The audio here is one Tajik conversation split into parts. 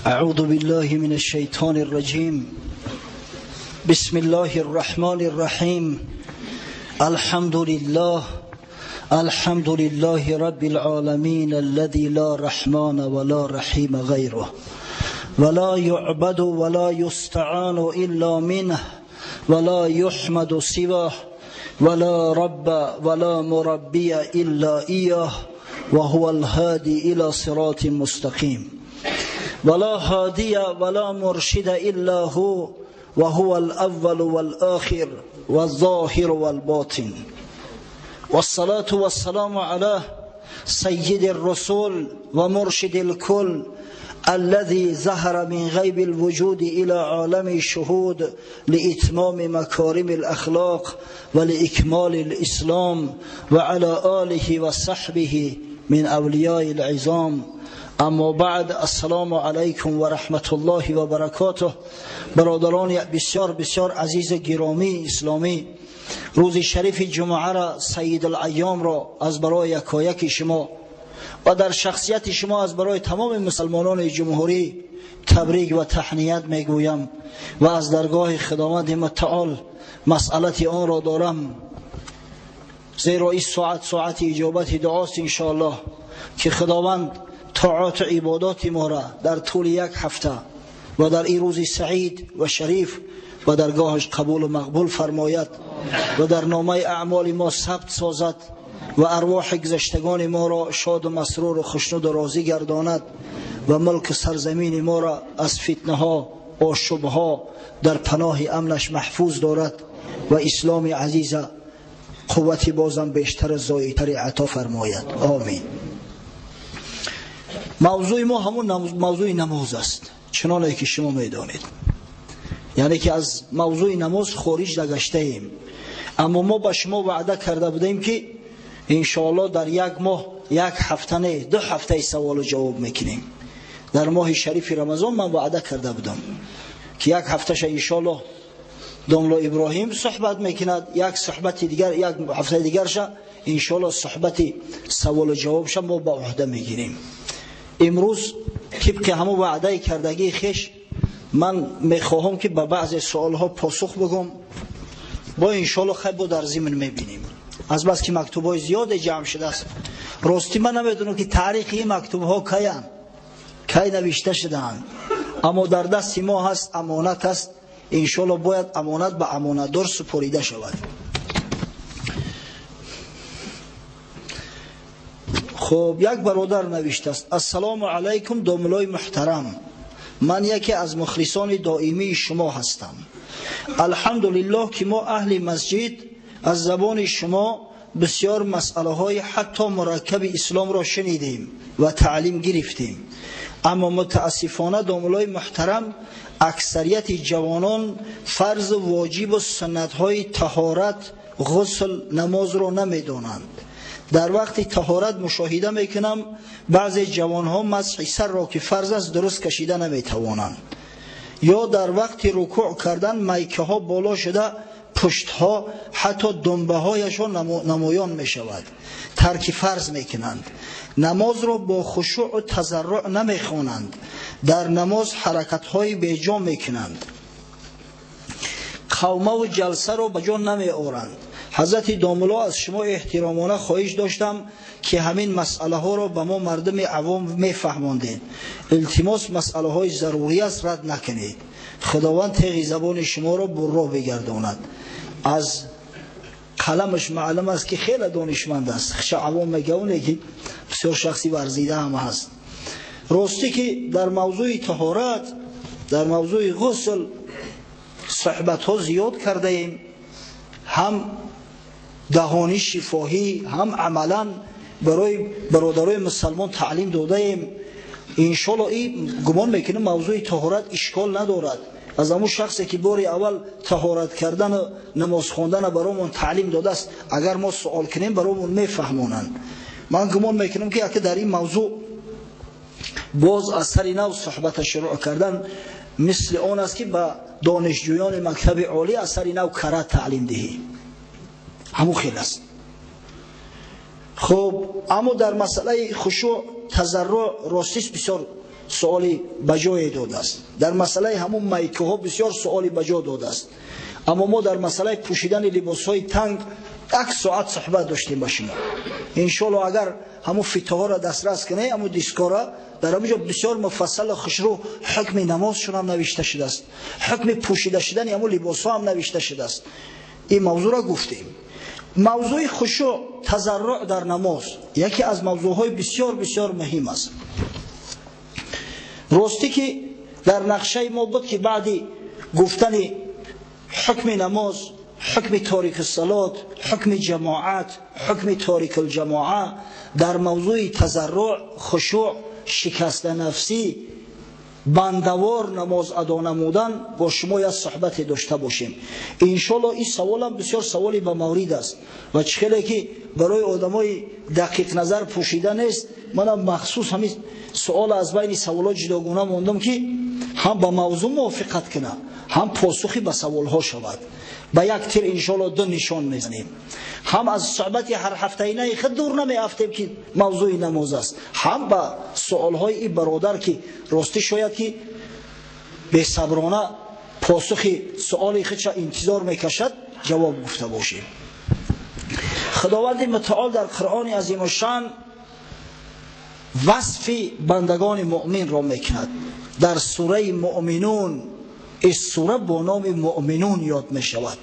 أعوذ بالله من الشيطان الرجيم. بسم الله الرحمن الرحيم. الحمد لله، الحمد لله رب العالمين الذي لا رحمن ولا رحيم غيره، ولا يعبد ولا يستعان إلا منه، ولا يحمد سواه، ولا رب ولا مربي إلا إياه، وهو الهادي إلى صراط مستقيم، ولا هادي ولا مرشد إلا هو، وهو الأول والآخر والظاهر والباطن. والصلاة والسلام على سيد الرسول ومرشد الكل الذي ظهر من غيب الوجود إلى عالم الشهود لإتمام مكارم الأخلاق ولإكمال الإسلام، وعلى آله وصحبه من أولياء العظام. اما بعد، السلام علیکم و رحمت الله و برکاته. برادران بسیار بسیار عزیز گرامی اسلامی، روز شریف جمعه را، سید الایام را از برای یکایک شما و در شخصیت شما از برای تمام مسلمانان جمهوری تبریک و تهنیت میگویم و از درگاه خداوند متعال مسئلت آن را دارم، زیرا این ساعت ساعت اجابت دعاست انشاءالله که خداوند طاعات و عبادات ما را در طول یک هفته و در این روز سعید و شریف و درگاهش قبول و مقبول فرماید و در نامه اعمال ما ثبت سازد و ارواح گذشتگان ما را شاد و مسرور و خوشنود و راضی گرداند و ملک سرزمین ما را از فتنه ها، آشوب ها در پناه امنش محفوظ دارد و اسلام عزیز قوت بازم بیشتر زایتر عطا فرماید. آمین. موضوع ما همون موضوع نماز است، چنانه که شما میدانید، یعنی که از موضوع نماز خارج نگشته ایم. اما ما به شما وعده کرده بودیم که انشاءالله در یک ماه، یک هفته نه، 2 هفته سوال و جواب میکنیم. در ماه شریف رمضان من وعده کرده بودم که یک هفتهش انشاءالله داملا ابراهیم صحبت میکند، یک صحبت دیگر، یک هفته دیگرش انشاءالله صحبت سوال و جوابش ما به عهده میگیریم. امروز طبق همون وعده کردگی خیش من میخواهم که به بعض سوالها پاسخ بگم، با انشاءالله خیلی با در ضمن میبینیم. از بس که مکتوب های زیاد جمع شده است، راستی من نمیدونم که تاریخ این مکتوب ها کی نوشته شده‌اند، اما در دست ما هست، امانت است، انشاءالله باید امانت به امانتدار سپریده شود. خب، یک برادر نوشته است: السلام علیکم داملای محترم، من یکی از مخلصان دائمی شما هستم. الحمدلله که ما اهل مسجد از زبان شما بسیار مسئله های حتی مرکب اسلام را شنیدیم و تعلیم گرفتیم، اما متاسفانه داملای محترم اکثریت جوانان فرض واجب و سنت های طهارت، غسل، نماز را نمیدانند. در وقت طهارت مشاهده میکنم بعضی جوانها مسح سر را که فرض است درست کشیده نمیتوانند، یا در وقت رکوع کردن میکه ها بالا شده، پشت ها حتی دنبه هایشان نمایان میشود، ترک فرض میکنند، نماز را با خشوع و تضرع نمیخوانند، در نماز حرکت های بیجا میکنند، قومه و جلسه را به جا نمی آورند. حضرت داملا از شما احترامانه خواهش داشتم که همین مسئله ها را به ما مردم عوام میفهماندید. التماس مسئله های ضروری است، رد نکنید. خداوند تیغ زبان شما را برا بگرداند. از قلمش معلوم است که خیلی دانشمند است، خش عوام میگه که بسیار شخصی ورزیده هم هست. راستی که در موضوع طهارت، در موضوع غسل صحبت ها زیاد کرده ایم، هم دهانی شفاهی هم عملا برای برادرای مسلمان تعلیم داده ایم. انشالله این گمان میکنم موضوع طهارت اشکال ندارد. از همون شخصی که باری اول طهارت کردن و نماز خواندن برامون تعلیم داده است، اگر ما سوال کنیم برامون میفهمونند. من گمان میکنم که اگه در این موضوع باز از سر نو صحبت شروع کردن مثل آن است که به دانشجویان مکتب عالی از سر نو کرات تعلیم دهی، همون خیلی است. خب، اما در مسئله خشوع، تضرع، راستیش بسیار суоли ба ҷое додааст. Дар масъалаи ҳамун майкаҳо бисёр суоли ба ҷо додааст. Аммо мо дар масъалаи пӯшидани либосҳои танг як соат суҳбат доштем ба шумо. Иншоалло, агар ҳамун фитоҳоро дастрас кунед, ҳамун дискора дар ҳамун ҷо бисёр муфассал хушрӯ ҳукми намозшон ҳам навишта шудааст, ҳукми пӯшида шудани ҳамун либосҳо ҳам навишта шудааст. Ин мавзӯъро гуфтем. Мавзӯи хушӯъ, тазарруъ дар намоз яке аз мавзӯъҳои бисёр бисёр муҳим аст. Ростӣ ки дар нақшаи мо буд, ки баъди гуфтани ҳукми намоз, ҳукми торики салот, ҳукми ҷамоат, ҳукми торики ҷамоа, дар мавзӯи тазарруъ, хушӯъ, шикастанафсӣ, бандавор намоз адо намудан бо шумо як суҳбате дошта бошем. Иншоалло, ин саволам бисёр саволи ба маврид аст ва чӣ хеле ки барои одамои дақиқназар пӯшида нест, манам махсус ҳамин суол аз байни саволҳо ҷудогона мондам, ки ҳам ба мавзӯъ мувофиқат кунад, ҳам посухи ба саволҳо шавад. Ба як тир, иншоалло, ду нишон мезанем: ҳам аз суҳбати ҳарҳафтаинаи худ дур намеафтем, ки мавзӯи намоз аст, ҳам ба суолҳои ин бародар, ки ростӣ шояд ки бесаброна посухи суоли худша интизор мекашад, ҷавоб гуфта бошем. Худованди мутаол дар Қуръони азимушшан васфи бандагони муъминро мекунад дар сураи Муъминун. Ин сура бо номи Муъминун ёд мешавад.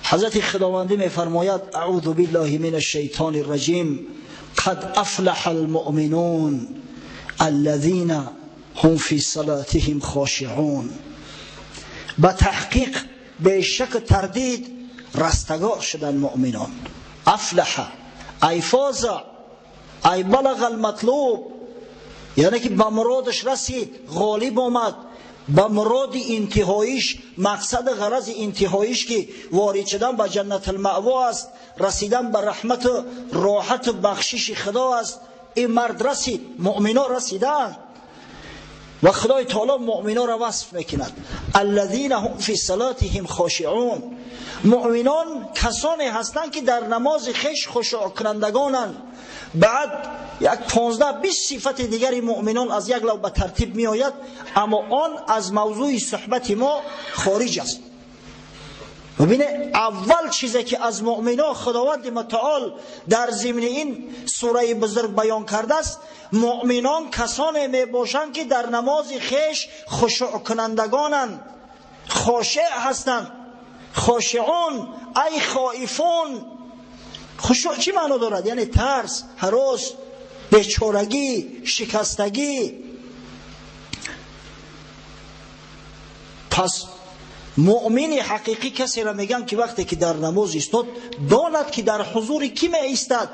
Ҳазрати Худовандӣ мефармояд: أعوذ بالله من الشيطان الرجيم، قد أفلح المؤمنون الذين هم في صلاتهم خاشعون. Ба таҳқиқ, бешак тардид растагор шуданд муъминон. أفلح أي فاز، أي بلغ المطلوب, яъне ки ба муродаш расид, ғолиб омад ба муроди интиҳоиш, мақсади ғарази интиҳоиш, ки ворид шудан ба ҷаннатулмаъво аст, расидан ба раҳмату роҳату бахшиши Худо аст. Ин мард расид, муъмино расидаанд ва Худои таоло муъминоро васф мекунад: الذين هم في صلاتهم خاشعون. Муъминон касоне ҳастанд, ки дар намози хеш хушӯъкунандагонанд. Баъд як 15-20 сифати дигари муъминон аз як лав ба тартиб меояд, аммо он аз мавзӯи суҳбати мо хориҷ аст. Бибине, аввал чизе ки аз муъминон Худованди мутаол дар зимни ин сураи бузург баён кардааст: муъминон касоне мебошанд, ки дар намози хеш хушӯъкунандагонанд, хошеъ ҳастанд. خاشعون أي خائفون. خشوع чӣ маъно дорад? Яъне тарс, ҳарос, бечорагӣ, шикастагӣ. Пас муъмини ҳақиқӣ касеро мегӯянд, ки вақте ки дар намоз истод, донад, ки дар ҳузури кӣ меистад,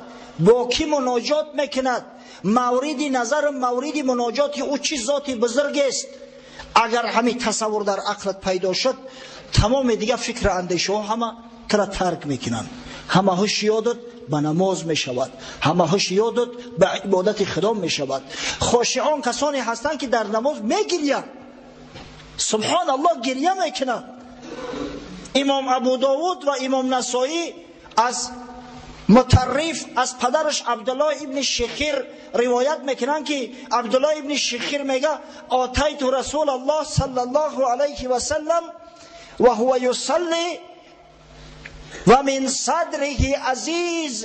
бо кӣ муноҷот мекунад, мавриди назару мавриди муноҷоти ӯ чӣ зоти бузургест. Агар ҳамин тасаввур дар ақлат пайдо шуд, тамоми дигар фикру андешаҳо ҳама тура тарк мекунанд. Ҳама ҳуш ёдат ба намоз мешавад, ҳама ҳуш ёдат ба ибодати Худо мешавад. Хошион касоне ҳастанд, ки дар намоз мегирянд. Субҳон Аллоҳ, гирья мекунанд. Имом Абу Довуд ва имом Насоӣ аз Мутарриф, аз падараш Абдуллоҳ ибни Шихир ривоят мекунанд, ки Абдуллоҳ ибни Шихир мега: أتيت رسول الله صلى الله عليه وسلم وهو يصلي ومن صدره أزيز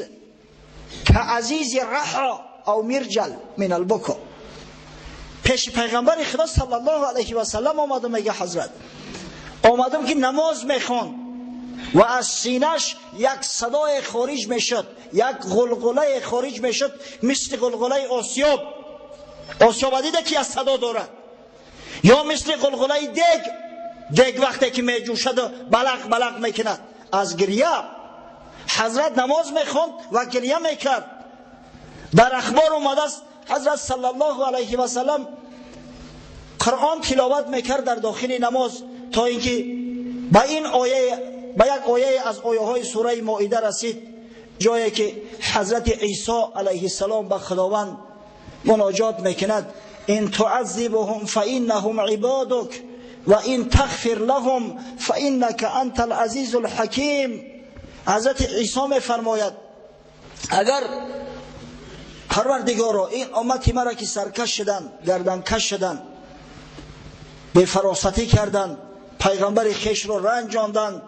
كأزيز الرحى أو المرجل من البكاء. Пеши пайғамбари Худо صلى الله عليه وسلم омадам, мега ҳазрат, омадам, ки намоз мехонд ва аз синаш як садое хориҷ мешуд, як ғулғулае хориҷ мешуд, мисли ғулғулаи осиёб. Осиёба дида, ки аз садо дорад, ё мисли ғулғулаи дег. Дег вақте ки меҷӯшаду балақ балақ мекунад аз гирья. Ҳазрат намоз мехонд ва гирья мекард. Дар ахбор омадааст, ҳазрат صلى الله عليه وسلم Қуръон тиловат мекард дар дохили намоз, то ин ки ба ин оя, ба як ояе аз ояҳои сураи Моида расид, ҷое ки ҳазрати Исо عليه السلام ба Худованд муноҷот мекунад: إن تعذبهم فإنهم عبادك وإن تغفر لهم فإنك أنت العزيز الحكيم. Ҳазрати Исо мефармояд: агар Парвардигоро, ин уммати маро ки саркаш шуданд, гарданкаш шуданд, бефаросатӣ карданд, пайғамбари хешро ранҷонданд,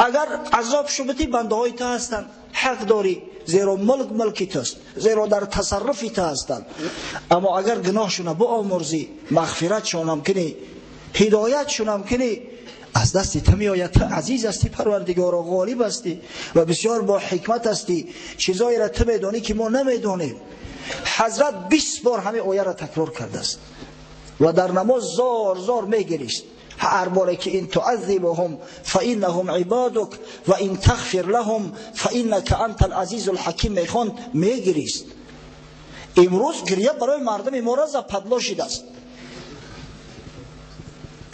агар азоб шубити бандаҳои ту ҳастанд, ҳақ дорӣ, зеро мулк мулки туст, зеро дар тасарруфи ту ҳастанд. Аммо агар гуноҳшона биомӯрзӣ, мағфиратшонам кунӣ, ҳидоятшонам кунӣ, аз дасти ту меояд. Ту азиз ҳастӣ Парвардигоро, ғолиб ҳастӣ ва бисёр бо ҳикмат ҳастӣ. Чизоеро ту медонӣ ки мо намедонем. Ҳазрат 20 бор ҳамин ояро такрор кардааст ва дар намоз зор зор мегирист. Ҳар боре ки ин туаззибуҳум фаиннаҳум ибодук ва ин тағфир лаҳум фаиннака антал азизул ҳаким мехонд, мегирист. Имрӯз гирия барои мардуми мо западло шидааст.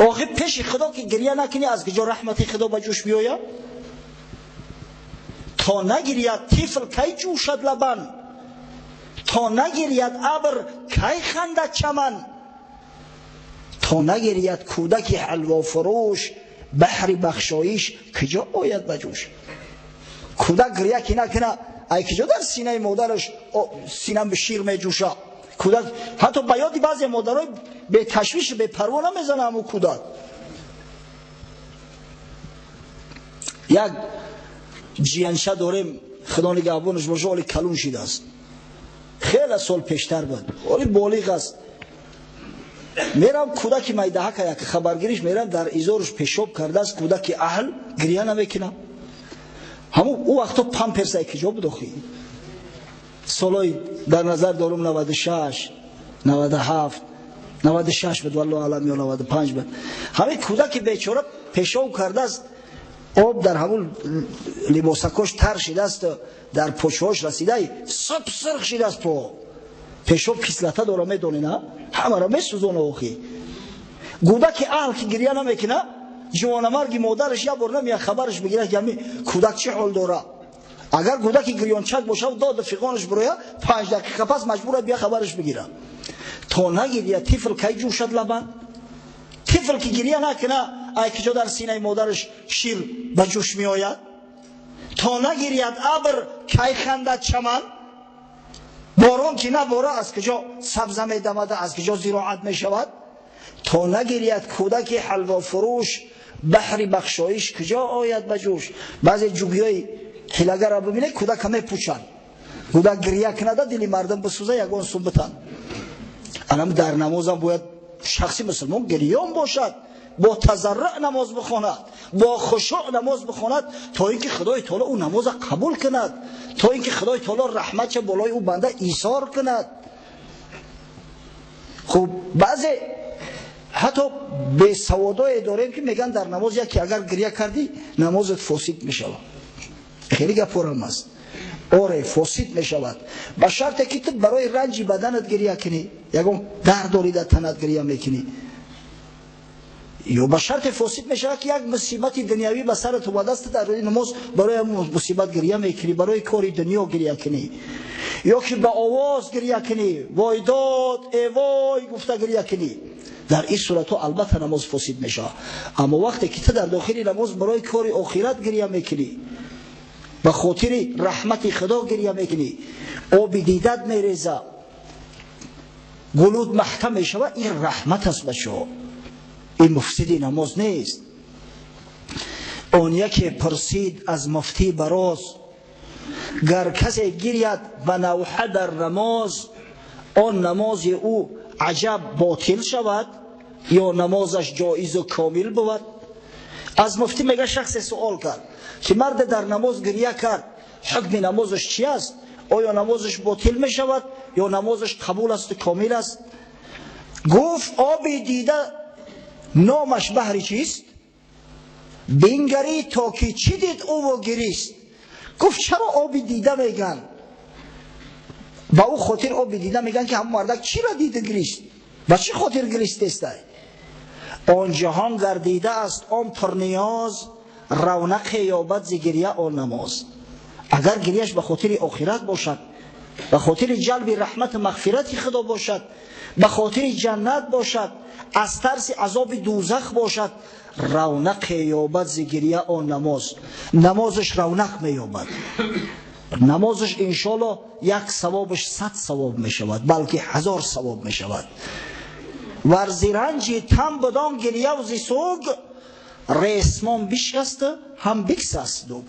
Охир пеши Худо ки гирия накунӣ, аз куҷо раҳмати Худо ба ҷӯш биёяд? То нагирияд тифл кай ҷӯшад лабан, то нагирияд абр кай хандад чаман, то нагирияд кӯдаки ҳалвофурӯш баҳри бахшоиш куҷо ояд ба ҷӯш. Кӯдак гирия ки накуна, ай куҷо дар синаи модараш синам шир меҷӯша? Кӯдак ҳатто ба ёди баъзе модарои беташвиш бепарво намезана ҳамун кӯдак. Як ҷиянша дорем, Худо нигаҳбонаш боша, оли калун шидааст, хеле сол пештар буд, оли болиғ аст. Мерам кӯдаки майдаҳака як хабаргириш мерам, дар изораш пешоб кардааст кӯдаки аҳл, гирия намекунам. Ҳамун ӯ вақто памперс ай куҷо буд охи? Солҳои дар назар дорум 96, 97, 96 буд, валлоҳу аълам, ё 95 буд. Ҳамин кӯдаки бечора пешоб кардааст, об дар ҳамун либосакош тар шидааст, дар почҳош расидай саб сирх шидааст. По пешоб кислота дора, медонӣ на? Ҳамаро месӯзона охи. Кӯдаки аҳл ки гирия намекуна, ҷавонамарги модараш як бор намеяд хабараш бигирад ки ҳамин кӯдак чӣ ҳол дора. Агар кӯдаки гирёнчак бошад, доду фиғонаш бирояд, 5 дақиқа пас маҷбур бия хабараш бигирад. То нагирия тифл кай ҷӯшад лабан? Тифл ки гирия накуна, ай куҷо дар синаи модараш шир ба ҷӯш меояд? То нагирияд абр кай хандад чаман? Борон ки набора, аз куҷо сабза медамада, аз куҷо зироат мешавад? То нагирияд кӯдаки ҳалвофурӯш баҳри бахшоиш куҷо ояд ба ҷӯш? Баъзе ҷугиҳои ҳилагарро бибинед, кӯдака мепӯчанд. Кӯдак гирия кунада, дили мардум бисӯза, ягон сум битан. Анам дар намозам бояд шахси мусулмон гирён бошад, бо тазарруъ намоз бихонад, бо хушӯъ намоз бихонад, то ин ки Худои таоло ӯ намоза қабул кунад, то ин ки Худои таоло раҳматша болои ӯ банда исор кунад. Хуб, баъзе ҳатто бесаводое дорем ки мегӯянд дар намоз яке агар гирия кардӣ, намозат фосид мешавад. Хеле гапорам аст. Оре, фосид мешавад ба шарте ки ту барои ранҷи баданат гирия кунӣ, ягон дард дорӣ дар танат гирия мекунӣ, ё ба шарте фосид мешавад ки як мусибати дунявӣ ба сарат омадааст, дар намоз барои мусибат гирия мекунӣ, барои кори дунё гирия кунӣ, ё ки ба овоз гирия кунӣ, вой дод э вой гуфта гирия кунӣ. Дар ин суратҳо албатта намоз фосид мешавад. Аммо вақте ки ту дар дохили намоз барои кори охират гирия мекунӣ, ба хотири раҳмати Худо гирия мекунӣ, оби дидат мереза, гулуд маҳкам мешавад, ин раҳмат аст бачаҳо, ин муфсиди намоз нест. Он яке пурсид аз муфтӣ бароз, гар касе гиряд ба навҳа дар намоз, он намози ӯ аҷаб ботил шавад ё намозаш ҷоизу комил бувад? Аз муфтӣ мега шахсе суол кард ки марде дар намоз гирия кард, ҳукми намозаш чи аст? Оё намозаш ботил мешавад ё намозаш қабул асту комил аст? Гуфт оби дида номаш баҳри чист? Бингарӣ то ки чӣ дид ӯву гирист. Гуфт чаро оби дида меган? Ба ӯ хотир оби дида меган ки ҳамон мардак чиро дида гирист? Ба чӣ хотир гиристестай? Он ҷаҳон гардида аст он пурниёз, равнақе ёбад зи гирия он намоз. Агар гирияш ба хотири охират бошад, ба хотири ҷалби раҳмату мағфирати Худо бошад, ба хотири ҷаннат бошад, аз тарси азоби дӯзах бошад, равнақе ёбад зи гирия он намоз. Намозаш равнақ меёбад. Намозаш иншоаллоҳ як савобаш 100 савоб мешавад, балки 1000 савоб мешавад. Варзи ранҷи тан будон гирьявзи суг, ресмон бишкаст ҳам биксаст дуг.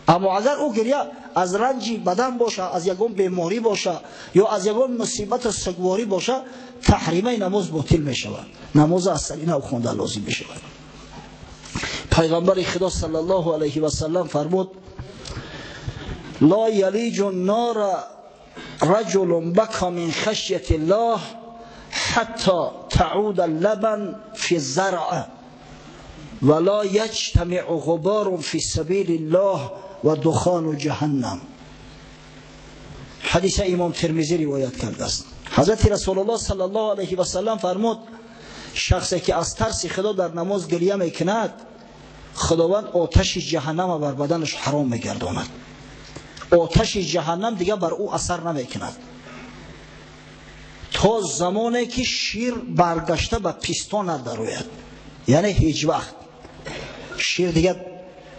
Аммо агар ӯ гирья аз ранҷи бадан боша, аз ягон беморӣ боша ё аз ягон мусибату сугворӣ боша, таҳримаи намоз ботил мешавад. Намоз аз сари нав хондан лозим мешавад. Пайғамбари Худо саллаллоҳу алайҳи васаллам фармуд: لا يلج النار رجل بكى من خشية الله حتى تعود اللبن في الزرع ولا يجتمع غبار في سبيل الله ودخان جهنم. حدیث امام ترمذی روایت کرده است. حضرت رسول الله صلی الله علیه و سلم فرمود: شخصی که از ترس خدا در نماز گریه میکند، خداوند آتش جهنم بر بدنش حرام میگرداند. آتش جهنم دیگه بر او اثر نمیکند تا زمانی که شیر برگشته به پستان ندروید. یعنی هیچ وقت شیر دیگه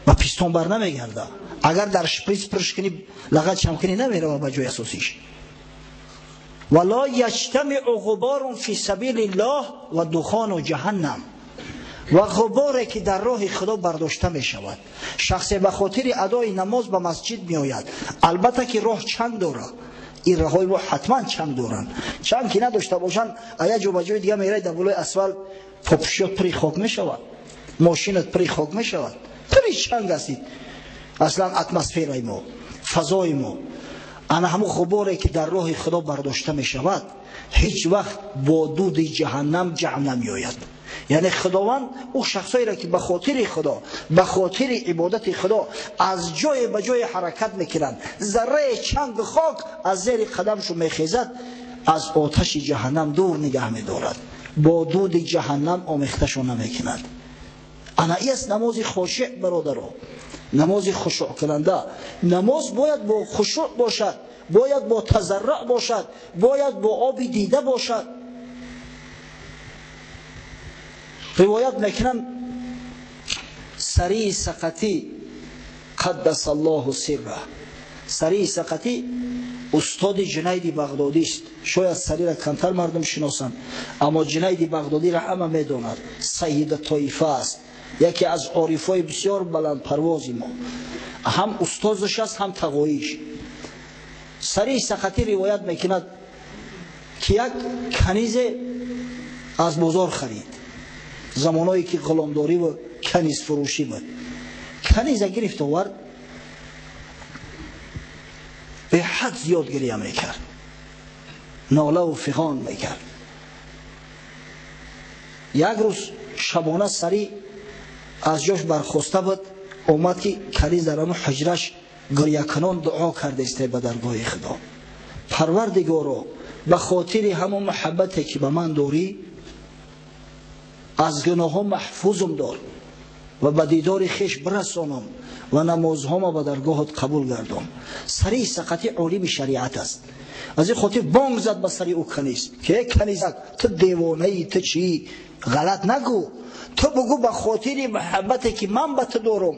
به پستان بر نمیگرده. اگر در شپریز پرش کنی، لغت چم کنی، نمیره به جای اساسیش. ولا یجتمع غبار فی سبیل الله و دخان جهنم. و غباری که در راه خدا برداشته می شود. شخص به خاطر ادای نماز به مسجد می آید، البته که راه چنگ داره. این راههای ما حتما چنگ دارن. چنگ که نداشته باشن، ایا جو به جای دیگه میره، در بالای اسفل پاپوشیات پری خاک می شود، ماشینت پری خاک می شود، پری چنگ هستید. اصلا اتمسفر ما، فضای ما، انا همون غباری که در راه خدا برداشته می شود، هیچ وقت با دود جهنم جمع نمی آید. یعنی خداوند او شخصایی را که به خاطر خدا، به خاطر عبادت خدا از جای به جای حرکت میکنند، ذره چنگ خاک از زیر قدمشون میخیزد، از آتش جهنم دور نگه میدارد، با دود جهنم آمیختشون نمیکند. انا ای است نماز خاشع برادرو، نماز خشوع کننده. نماز باید با خشوع باشد، باید با تضرع باشد، باید با آب دیده باشد. روایت میکنن سری سقطی قدس الله سره، سری سقطی استاد جنید بغدادی است. شاید سری را کمتر مردم شناسند، اما جنید بغدادی را همه میداند. سید طایفه است، یکی از عارفای بسیار بلند پرواز ما، هم استادش است هم تقویش. سری سقطی روایت میکند که یک کنیز از بازار خرید، زمانایی که غلامداری و کنیز فروشی بود. کنیز گرفت آورد، به حد زیاد گریه میکرد، ناله و فغان میکرد. یک روز شبانه سری از جاش برخواسته بود، اومد که کنیز در همون حجرش گریه کنان دعا کرده است به درگاه خدا: پروردگارا، به خاطر همون محبتی که به من داری، از گناه محفوظم دار و به دیدار خیش برسانم و نمازهام به درگاهت قبول گردم. سری سقطی عالم شریعت است. از این خاطر بانگ زد به سری او کنیز که کنیزک، تو دیوانه ای، تو چی؟ غلط نگو، تو بگو به خاطر محبتی که من به تو دارم.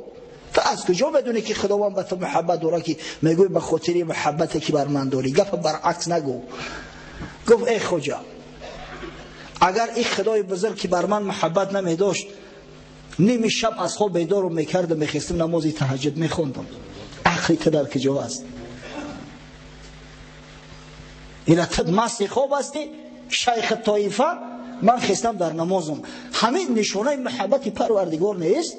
تو از کجا بدونی که خداوند به تو محبت داره که میگوی به خاطر محبتی که بر من داری؟ گپ برعکس نگو. گفت ای خدا، اگر این خدای بزرگ که بر من محبت نمی داشت، نیمی شب از خواب بیدارم میکردم، میخواستم نماز تهجد میخوندم. عقلی تو در کجا است؟ اینا تو مست خواب هستی، شیخ طایفه، من خواستم در نمازم. همین نشانه محبت پروردگار نیست؟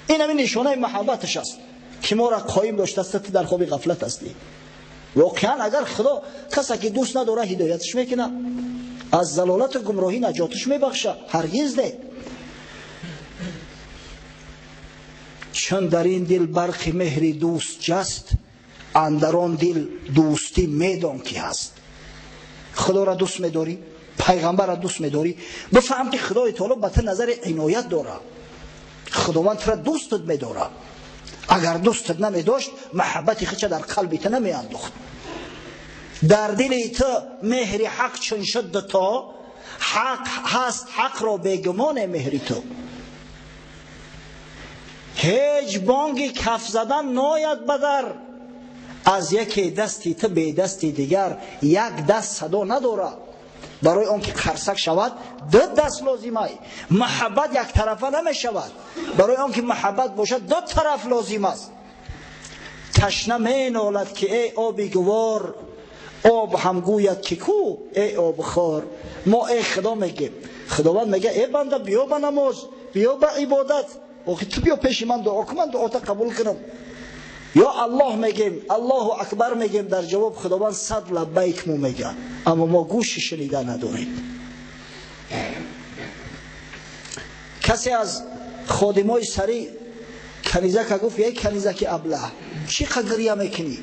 این همین نشانه محبتش است که ما را قایم داشته است. تو در خواب غفلت هستی. واقعا اگر خدا کسی که دوست نداره هدایتش میکنه، از ضلالت و گمراهی نجاتش میبخشه، هرگز نه. چون در این دل برق مهر دوست جست، اندر آن دل دوستی میدان که هست. خدا را دوست میداری، پیغمبر را دوست میداری، بفهم که خدای تعالی به تو نظر عنایت داره. خداوند تو را دوستت میداره. اگر دوستت نمیداشت، محبت خودش در قلب تو نمیانداخت. در دل تو مهر حق چون شد تا حق هست، حق را بیگمان مهر تو. Ҳеҷ бонги каф задан нояд ба дар, аз яке дасти ту бе дасти дигар. Як даст садо надорад. Барои он ки қарсак шавад ду даст лозимай. Муҳаббат як тарафа намешавад. Барои он ки муҳаббат бошад ду тараф лозим аст. Ташна менолад ки эй оби гувор, об ҳам гӯяд ки ку эй обхор. Мо эй Худо мегем. Худованд мега эй банда биё ба намоз, биё ба ибодат. Охи ту биё пеши ман дуо кун, ман дуота қабул кунам. Ё Аллоҳ мегем, Аллоҳу акбар мегем, дар ҷавоб Худованд сад лаббайк мо мега. Аммо мо гӯши шунида надорем. Касе аз ходимои сари канизака гуфт: эй канизаки аблаҳ, чӣ қа гиря мекунӣ?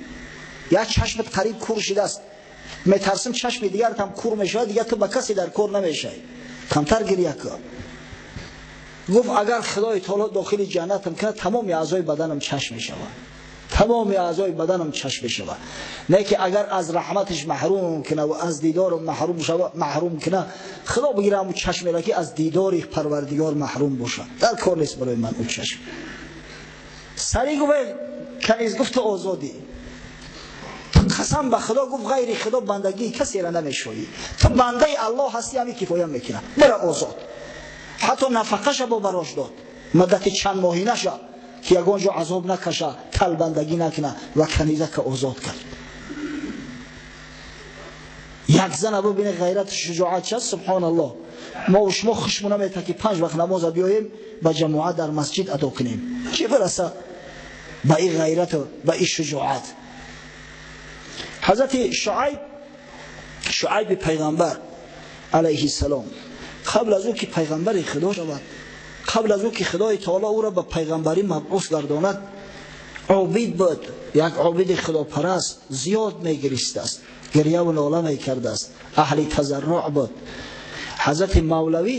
Як чашмат қариб кур шудааст, метарсим чашми дигарат ҳам кур мешавад, дигар ту ба касе дар кор намешавӣ. Камтар гиря кун. Гуфт: агар Худои таоло дохили ҷаннатам кунад, тамоми аъзои баданам чашм мешавад. Тамоми аъзои баданам чашм мешавад. Не ки агар аз раҳматаш маҳрум кунад ва аз дидорам маҳрум кунад, Худо бигирад ҳамун чашмеро ки аз дидори Парвардигор маҳрум бошад. Дар кор нест барои ман ӯ чашм. Сари гуфт: каниз гуфт ту озодӣ. Қасам ба Худо гуфт: ғайри Худо бандагии касеро намешавӣ. Ту бандаи Аллоҳ ҳастӣ, ҳамин кифоя мекунад. Бира озод. Ҳатто нафақаша бо барош дод. Муддати чанд моҳӣ наша ки ягон ҷо азоб накаша, талбандагӣ накуна, ва канизака озод кард. Як зана бибине ғайрату шуҷоат част, субҳоналлоҳ. Мо ва шумо хушмона мета ки 5 вақт намоза биёем ба ҷамоат дар масҷид адо кунем. Чӣ бираса ба ин ғайрату ба ин шуҷоат? Ҳазрати Шуайб, Шуайби пайғамбар алайҳиссалом, қабл аз ӯ ки пайғамбари Худо шавад, қабл аз ӯ ки Худои таоло ӯро ба пайғамбарӣ мабъус гардонад, обид буд, як обиди худопараст, зиёд мегиристааст, гирьяву нола мекардааст, аҳли тазарруъ буд. Ҳазрати Мавлавӣ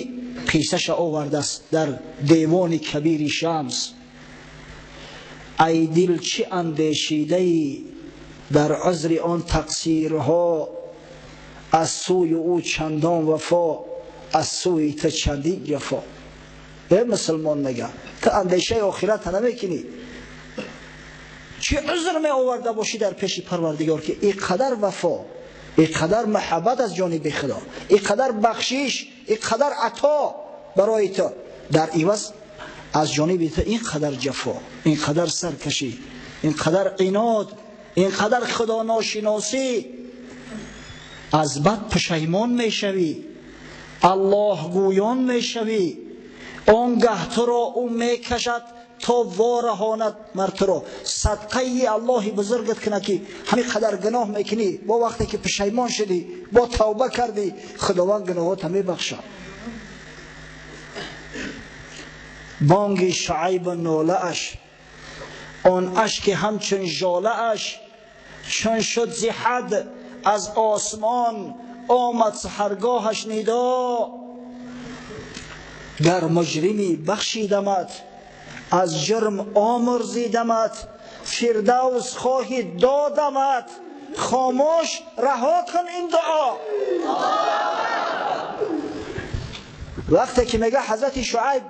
қиссаша овардааст дар девони Кабири Шамс. Ай дил чӣ андешидаӣ дар узри он тақсирҳо, аз сӯи ӯ чандон вафо, аз сӯи ту чандин ҷафо. Эй мусулмон, мега ту андешаи охирата намекунӣ. Чӣ узр меоварда бошӣ дар пеши Парвардигор ки ин қадар вафо, ин қадар муҳаббат аз ҷониби Худо, ин қадар бахшиш, ин қадар ато барои ту, дар иваз аз ҷониби ту ин қадар ҷафо, ин қадар саркашӣ, ин қадар инод, ин қадар худоношиносӣ. Аз бад пушаймон мешавӣ, Аллоҳгӯён мешавӣ, он гаҳ туро ӯ мекашад то вораҳонад мар туро. Садқаи Аллоҳи бузургат кунад ки ҳамин қадар гуноҳ мекунӣ, бо вақте ки пушаймон шудӣ, бо тавба кардӣ, Худованд гуноҳота мебахшад. Бонги Шуайбу нолааш, он ашки ҳамчун жолааш, чун шуд зи ҳад аз осмон омад саҳаргоҳаш нидо. Гар муҷрими бахшидамат, аз ҷурм омурзидамат, фирдавс хоҳи додамат, хомӯш раҳо кун ин дуо. Вақте ки мега ҳазрати Шуайб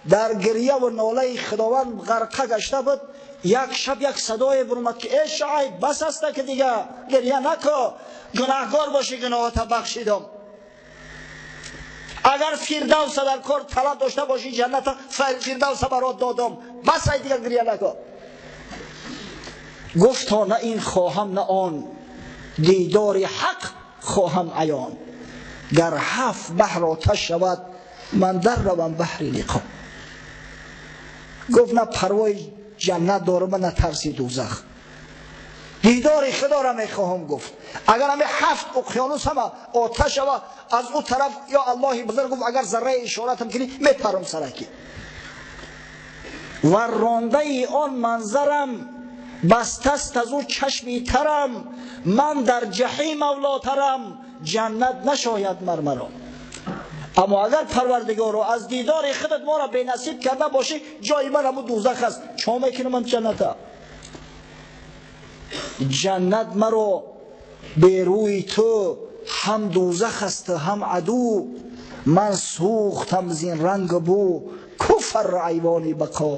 дар гирья ва нолаи Худованд ғарқа гашта буд, як шаб як садое бурмад ки эй Шуайб, бас аста ки дига гирья нако, гунаҳгор бошӣ, гуноҳота бахшидам. Агар фирдавса дар кор талаб дошта бошӣ, ҷанната фирдавса барот додам, бас ай дига гирья нако. Гуфто на ин хоҳам на он, дидори ҳақ хоҳам аён. Гар 7 баҳр оташ шавад, ман дар равам баҳри лиқо. Гуфт на парвои ҷаннат дорам, на тарси дӯзах, дидори Худоро мехоҳам. Гуфт агар ҳами 7 уқёнус ҳама оташ шава, аз ӯ тараф ё Аллоҳи бузург гуфт агар зарраи ишоратам кунӣ мепарам сараки. Ва рондаи он манзарам бастаст аз ӯ чашми тарам, ман дар ҷаҳим авлотарам, ҷаннат нашояд мармаро. Аммо агар Парвардигоро аз дидори худат моро бенасиб карда бошӣ, ҷои ман ҳамун дӯзах аст, чо мекунам ман ҷанната? Ҷаннат маро берӯи ту ҳам дӯзах аст ҳам аду, ман сӯхтам зин ранг бу куфр айвони бақо.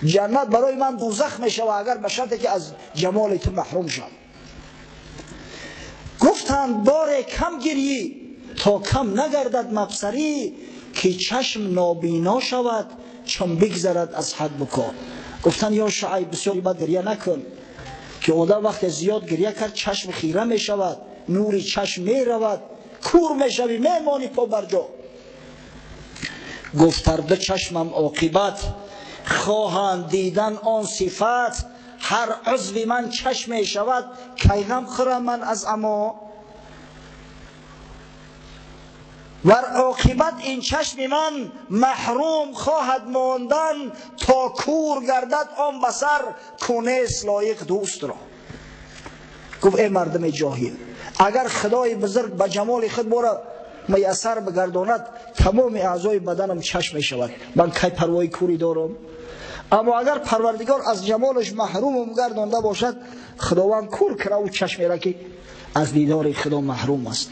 ҷаннат барои ман дӯзах мешавад агар ба шарте ки аз ҷамоли ту маҳрум шавам. Гуфтанд боре кам гирӣ то кам нагардад мабсарӣ, ки чашм нобино шавад чун бигзарад аз ҳад буко. Гуфтанд ё Шуайб, бисёр бад гиря накун, ки одам вақте зиёд гиря кард чашм хира мешавад, нури чашм меравад, кур мешавӣ, мемонӣ по бар ҷо. Гуфт ду чашмам оқибат хоҳанд дидан он сифат, ҳар узви ман чашм мешавад, кай ғам хӯрам ман аз амо. Вар оқибат ин чашми ман маҳрум хоҳад мондан, то кур гардад он басар ку нест лоиқ дӯстро. Гуфт эй мардуми ҷоҳил, агар худои бузург ба ҷамоли худ бора муяссар бигардонад, тамоми аъзои баданам чашм мешавад, ман кай парвои курӣ дорам? Аммо агар парвардигор аз ҷамолаш маҳрумам гардонда бошад, худованд кур кара ӯ чашмеро ки аз дидори худо маҳрум аст.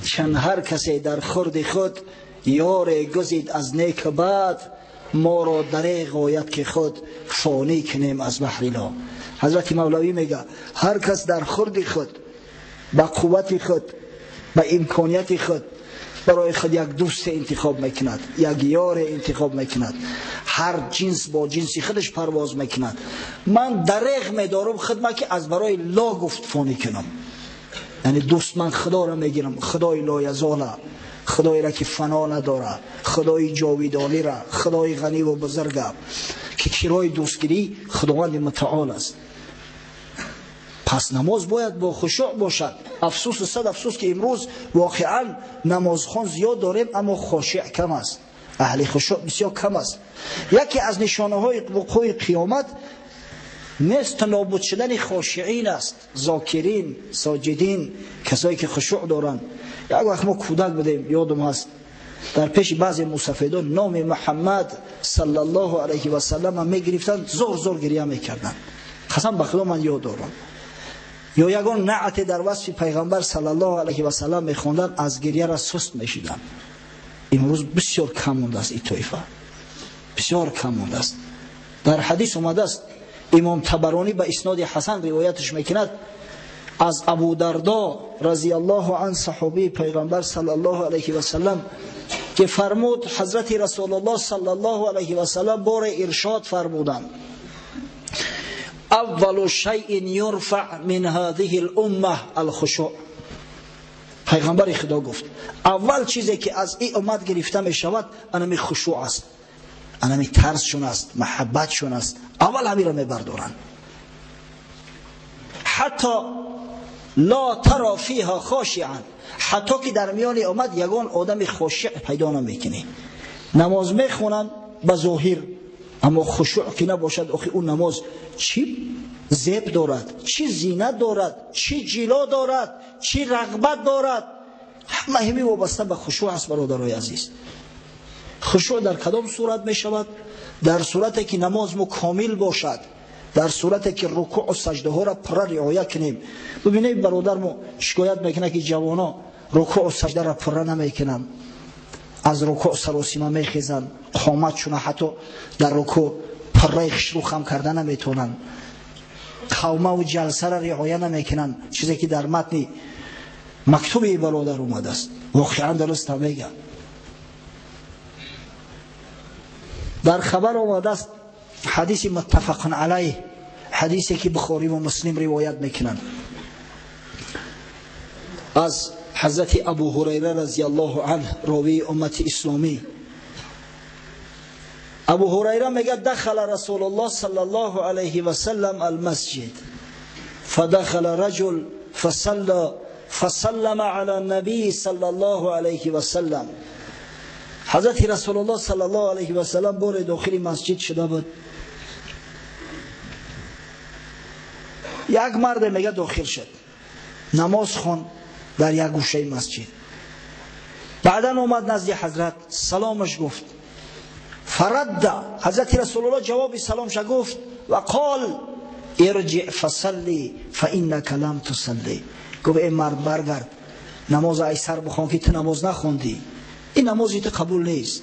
Чун ҳар касе дар хурди худ ёре гузид аз нек бад, моро дареғ ояд ки худ фонӣ кунем аз баҳри ло. Ҳазрати Мавлавӣ мега ҳар кас дар хурди худ ба қуввати худ, ба имконияти худ барои худ як дӯст интихоб мекунад, як ёре интихоб мекунад, ҳар ҷинс бо ҷинси худаш парвоз мекунад. Ман дареғ медорам худма ки аз барои ло гуфт фонӣ кунам, яъне дӯст ман худоро мегирам, худои лоязола, худоеро ки фано надорад, худои ҷовидониро, худои ғаниву бузурга, ки кирои дӯстгирӣ худованди мутаол аст. Пас намоз бояд бо хушӯъ бошад. Афсӯсу сад афсӯс ки имрӯз воқеан намозхон зиёд дорем, аммо хошиъ кам аст, аҳли хушӯъ бисёр кам аст. Яке аз нишонаҳои вуқӯи қиёмат нест нобуд шудани хошиин аст, зокирин, соҷидин, касое ки хушӯъ доранд. Як вақт мо кӯдак будем, ёдам ҳаст, дар пеши баъзе мусафедон номи Муҳаммад саллаллоҳу алайҳи васаллам мегирифтанд, зор зор гиря мекарданд. Қасам ба худо ман ёд дорам. Ё ягон наъте дар васфи пайғамбар саллаллоҳу алайҳи васаллам мехонданд, аз гиряра суст мешиданд. Имрӯз бисёр кам мондааст ин тоифа, бисёр кам мондааст. Дар ҳадис омадааст, имом Табаронӣ ба исноди ҳасан ривояташ мекунад аз Абу Дардо разияллоҳу ан, саҳобии пайғамбар саллаллоҳу алайҳи васаллам, ки фармуд ҳазрати Расулуллоҳ саллаллоҳу алайҳи васаллам боре иршод фармуданд: اول شیء یرفع من هذه الامه الخشوع. پیغمبر خدا گفت اول چیزی که از این امت گرفته می شود انمی خشوع است، انمی ترسشون است، محبتشون است. اول همین را میبردارند. حتی لا ترى فیها خاشعا، حتی که در میان امت یگان آدم خاشع پیدا نمیکنی. نماز میخونن به ظاهر، اما خشوع که نباشد، آخه اون نماز چی زیب دارد، چی زینت دارد، چی جلا دارد، چی رغبت دارد. همه همی وابسته به خشوع است. برادرای عزیز، خشوع در کدام صورت می شود؟ در صورتی که نماز مو کامل باشد، در صورتی که رکوع و سجده ها را پر رعایت کنیم. ببینید برادر مو شکایت میکنه که جوانا رکوع و سجده را پر نمیکنن، از رکوع سراسیمه میخیزن، قامتشون حتی در رکوع پره خشرو خم کرده نمیتونن، قومه و جلسه را رعایت نمیکنن، چیزی که در متن مکتوب برادر اومده است. واقعا درست میگه. در خبر آمده است، حدیث متفق علیه، حدیثی که بخاری و مسلم روایت میکنن، از حضرت ابو هریره رضی الله عنه، راوی امت اسلامی. ابو هریره میگه دخل رسول الله صلی الله علیه و سلم المسجد فدخل رجل فصلى فسلم على النبي صلی الله علیه و سلم. حضرت رسول الله صلی الله علیه و سلم بار داخل مسجد شده بود. یک مرد میگه داخل شد، نماز خوند در یک گوشه مسجد. بعدا اومد نزد حضرت، سلامش گفت. فرد حضرت رسول الله جواب سلامش گفت و قال ارجع فصلی فانک لم تصلی. گفت ای مرد برگرد، نماز ای سر بخوان که تو نماز نخوندی، این نمازی تو قبول نیست.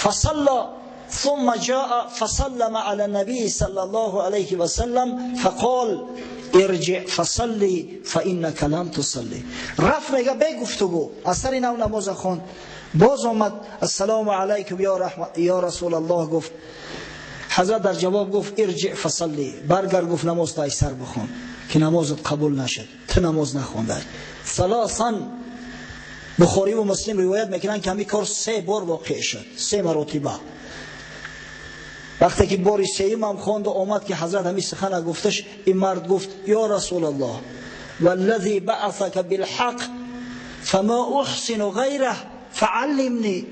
فصلى ثم جاء فسلم على النبي صلى الله عليه وسلم فقال ارجع فصلي فإنك لم تصلي. رفت میگه به گفتگو از سر نو نماز خوند، باز آمد السلام علیکم یا رسول الله گفت. حضرت در جواب گفت ارجع فصلی، برگر گفت نماز تا سر بخون که نمازت قبول نشد، تو نماز نخونده. ثلاثا بخاری و مسلم روایت میکنن که همین کار 3 بار واقع شد، 3 مرتبه. وقتی که باری سیم هم خواند و آمد که حضرت همین سخن گفتش، این مرد گفت یا رسول الله والذی بعثک بالحق فما احسن غیره فعلمنی.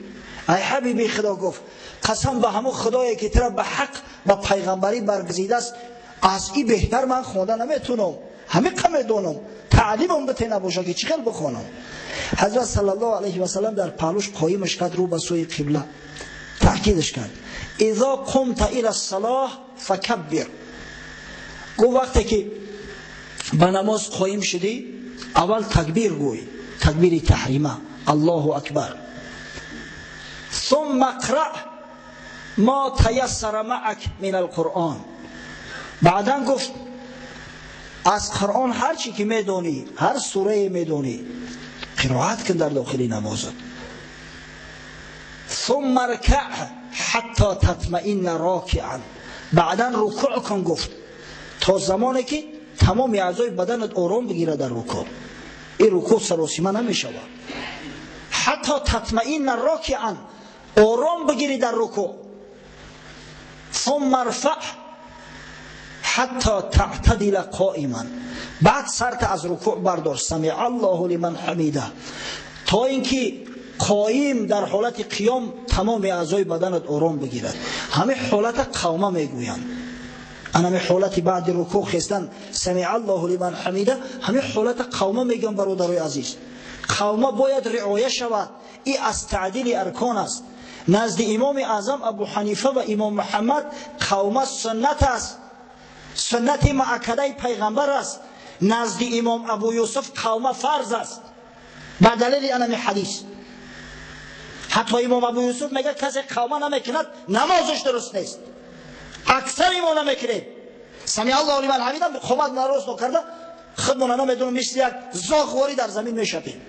ای حبیبی خدا گفت قسم به همون خدایی که تو را به حق و پیغمبری برگزیده است، از این بهتر من خونده نمیتونم، همه قمه دونم، تعلیمم بته نباشه که چی خیلی بخونم. حضرت صلی الله علیه و سلم در پهلوش قایمش کرد رو به سوی قبله، تاکیدش کرد اذا قمت الى الصلاه فکبر. گفت وقتی که به نماز قایم شدی اول تکبیر گوی، تکبیر تحریمه، الله اکبر. ثم اقرأ ما تيسر معك من القرآن. بعدا گفت از قرآن هر چی که میدونی، هر سوره میدونی قرائت کن در داخل نمازت. ثم ارکع حتی تطمئن راکعا. بعدا رکوع کن گفت تا زمانی که تمام اعضای بدنت آرام بگیره در رکوع. این رکوع سراسیمه نمیشود. حتی تطمئن راکعا، آرام بگیری در رکوع. ثم ارفع حتی تعتدل قائما. بعد سرت از رکوع بردار، سمع الله لمن حمیده، تا اینکه قایم در حالت قیام تمام اعضای بدنت آرام بگیرد. همه حالت قومه میگویند. همه حالت بعد رکوع خستن سمع الله لمن حمیده، همه حالت قومه میگن. برادرای عزیز، قومه باید رعایت شود. این از تعدیل ارکان است. نزد امام اعظم ابو حنیفه و امام محمد قومه سنت است، سنت مؤکده پیغمبر است. نزد امام ابو یوسف قومه فرض است به دلیل انمی حدیث. حتی امام ابو یوسف میگه کسی قومه نمیکند نمازش درست نیست. اکثر ما نمیکنیم. سمع الله لمن حمیده قومت نرست نکرده خودمون نمیدونم مثل یک زاغواری در زمین میشپیم.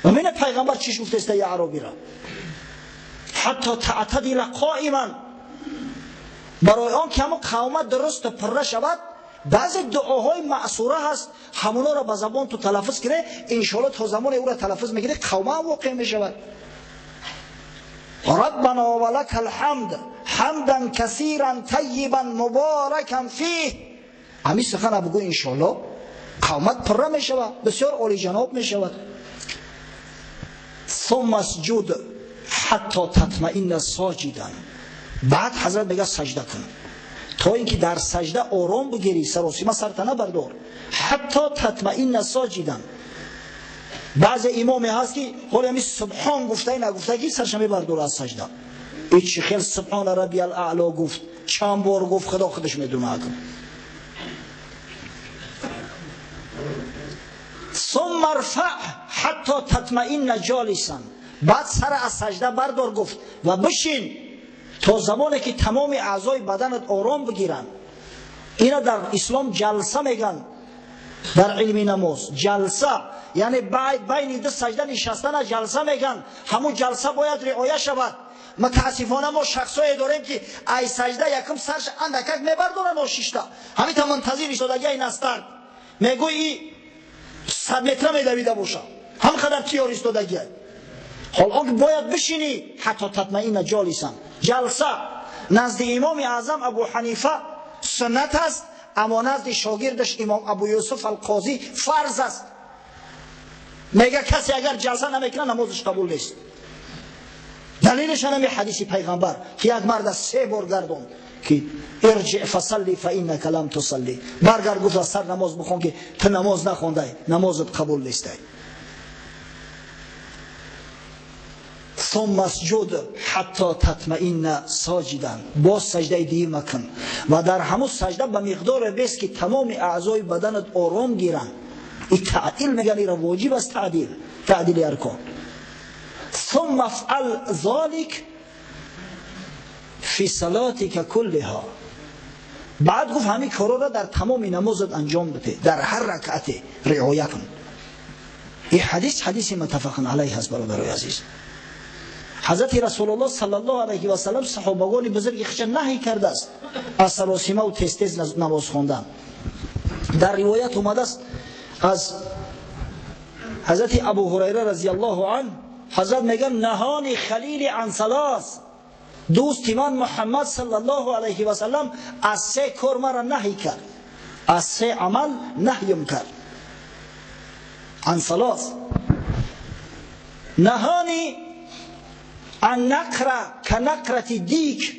و من پیغمبر چیش گفته است ای عربی را؟ حتی تعتدل قائما. برای آن که همون قومت درست پره شود بعضی دعاهای معصوره هست، همونا را به زبان تو تلفظ کنه، انشالله تا زمان او را تلفظ میکنه قومه هم واقع میشود. ربنا ولک الحمد حمدا کثیرا طیبا مبارکا فیه. همین سخن بگو انشالله قومت پره میشود، بسیار عالی جناب میشود. ثم اسجد حتی تطمئن ساجدا. بعد حضرت میگه سجده کن تا اینکه در سجده آرام بگیری، سراسیمه سرت نبردار. حتی تطمئن ساجدا. بعض امامی هست که حالا همین سبحان گفته نگفته که سرش میبرداره از سجده. این چی خیلی سبحان ربی الاعلی گفت، چند بار گفت خدا خودش میدونه. ثم ارفع حتی تطمئن جالسا. بعد سر از سجده بردار گفت و بشین تا زمانی که تمام اعضای بدنت آرام بگیرن. اینا در اسلام جلسه میگن، در علم نماز جلسه یعنی بین دو سجده نشستن جلسه میگن. همون جلسه باید رعایت شود. متاسفانه ما شخصایی داریم که ای سجده یکم سرش اندکک میبردارن و شیشتا همین تا منتظر ایستادگی این استرد میگوی 100 متر میدویده باشه، هم قدر تیار ایستادگی. حال آن باید بشینی حتی تطمئن جالسا. جلسه نزد امام اعظم ابو حنیفه سنت است، اما نزد شاگردش امام ابو یوسف القاضی فرض است. میگه کسی اگر جلسه نمیکنه نمازش قبول نیست. دلیلش هم حدیث پیغمبر که یک مرد از 3 بار گردوند که ارجع فصلی فانک لم تصلی، برگرد گفت از سر نماز بخون که تو نماز نخونده، نمازت قبول نیست. ثم اسجد حتی تطمئن ساجدا. باز سجده دیگه مکن و در همون سجده به مقدار بس که تمام اعضای بدنت آرام گیرن. این تعدیل میگن، این واجب است، تعدیل، تعدیل ارکان. ثم افعل ذلك فی صلاتك كلها. بعد گفت همین کارا را در تمام نمازت انجام بده، در هر رکعت رعایت کن. این حدیث حدیث متفق علیه است برادرای عزیز. حضرت رسول الله صلی الله علیه و سلم صحابگان بزرگ خودش نهی کرده است از سراسیمه و تز تز نماز خواندن. در روایت اومده است از حضرت ابو هریره رضی الله عنه، حضرت میگن نهانی خلیل عن ثلاث، دوست من محمد صلی الله علیه و سلم از سه کار مرا نهی کرد، از سه عمل نهیم کرد. عن ثلاث نهانی عن نقره كنقرة دیک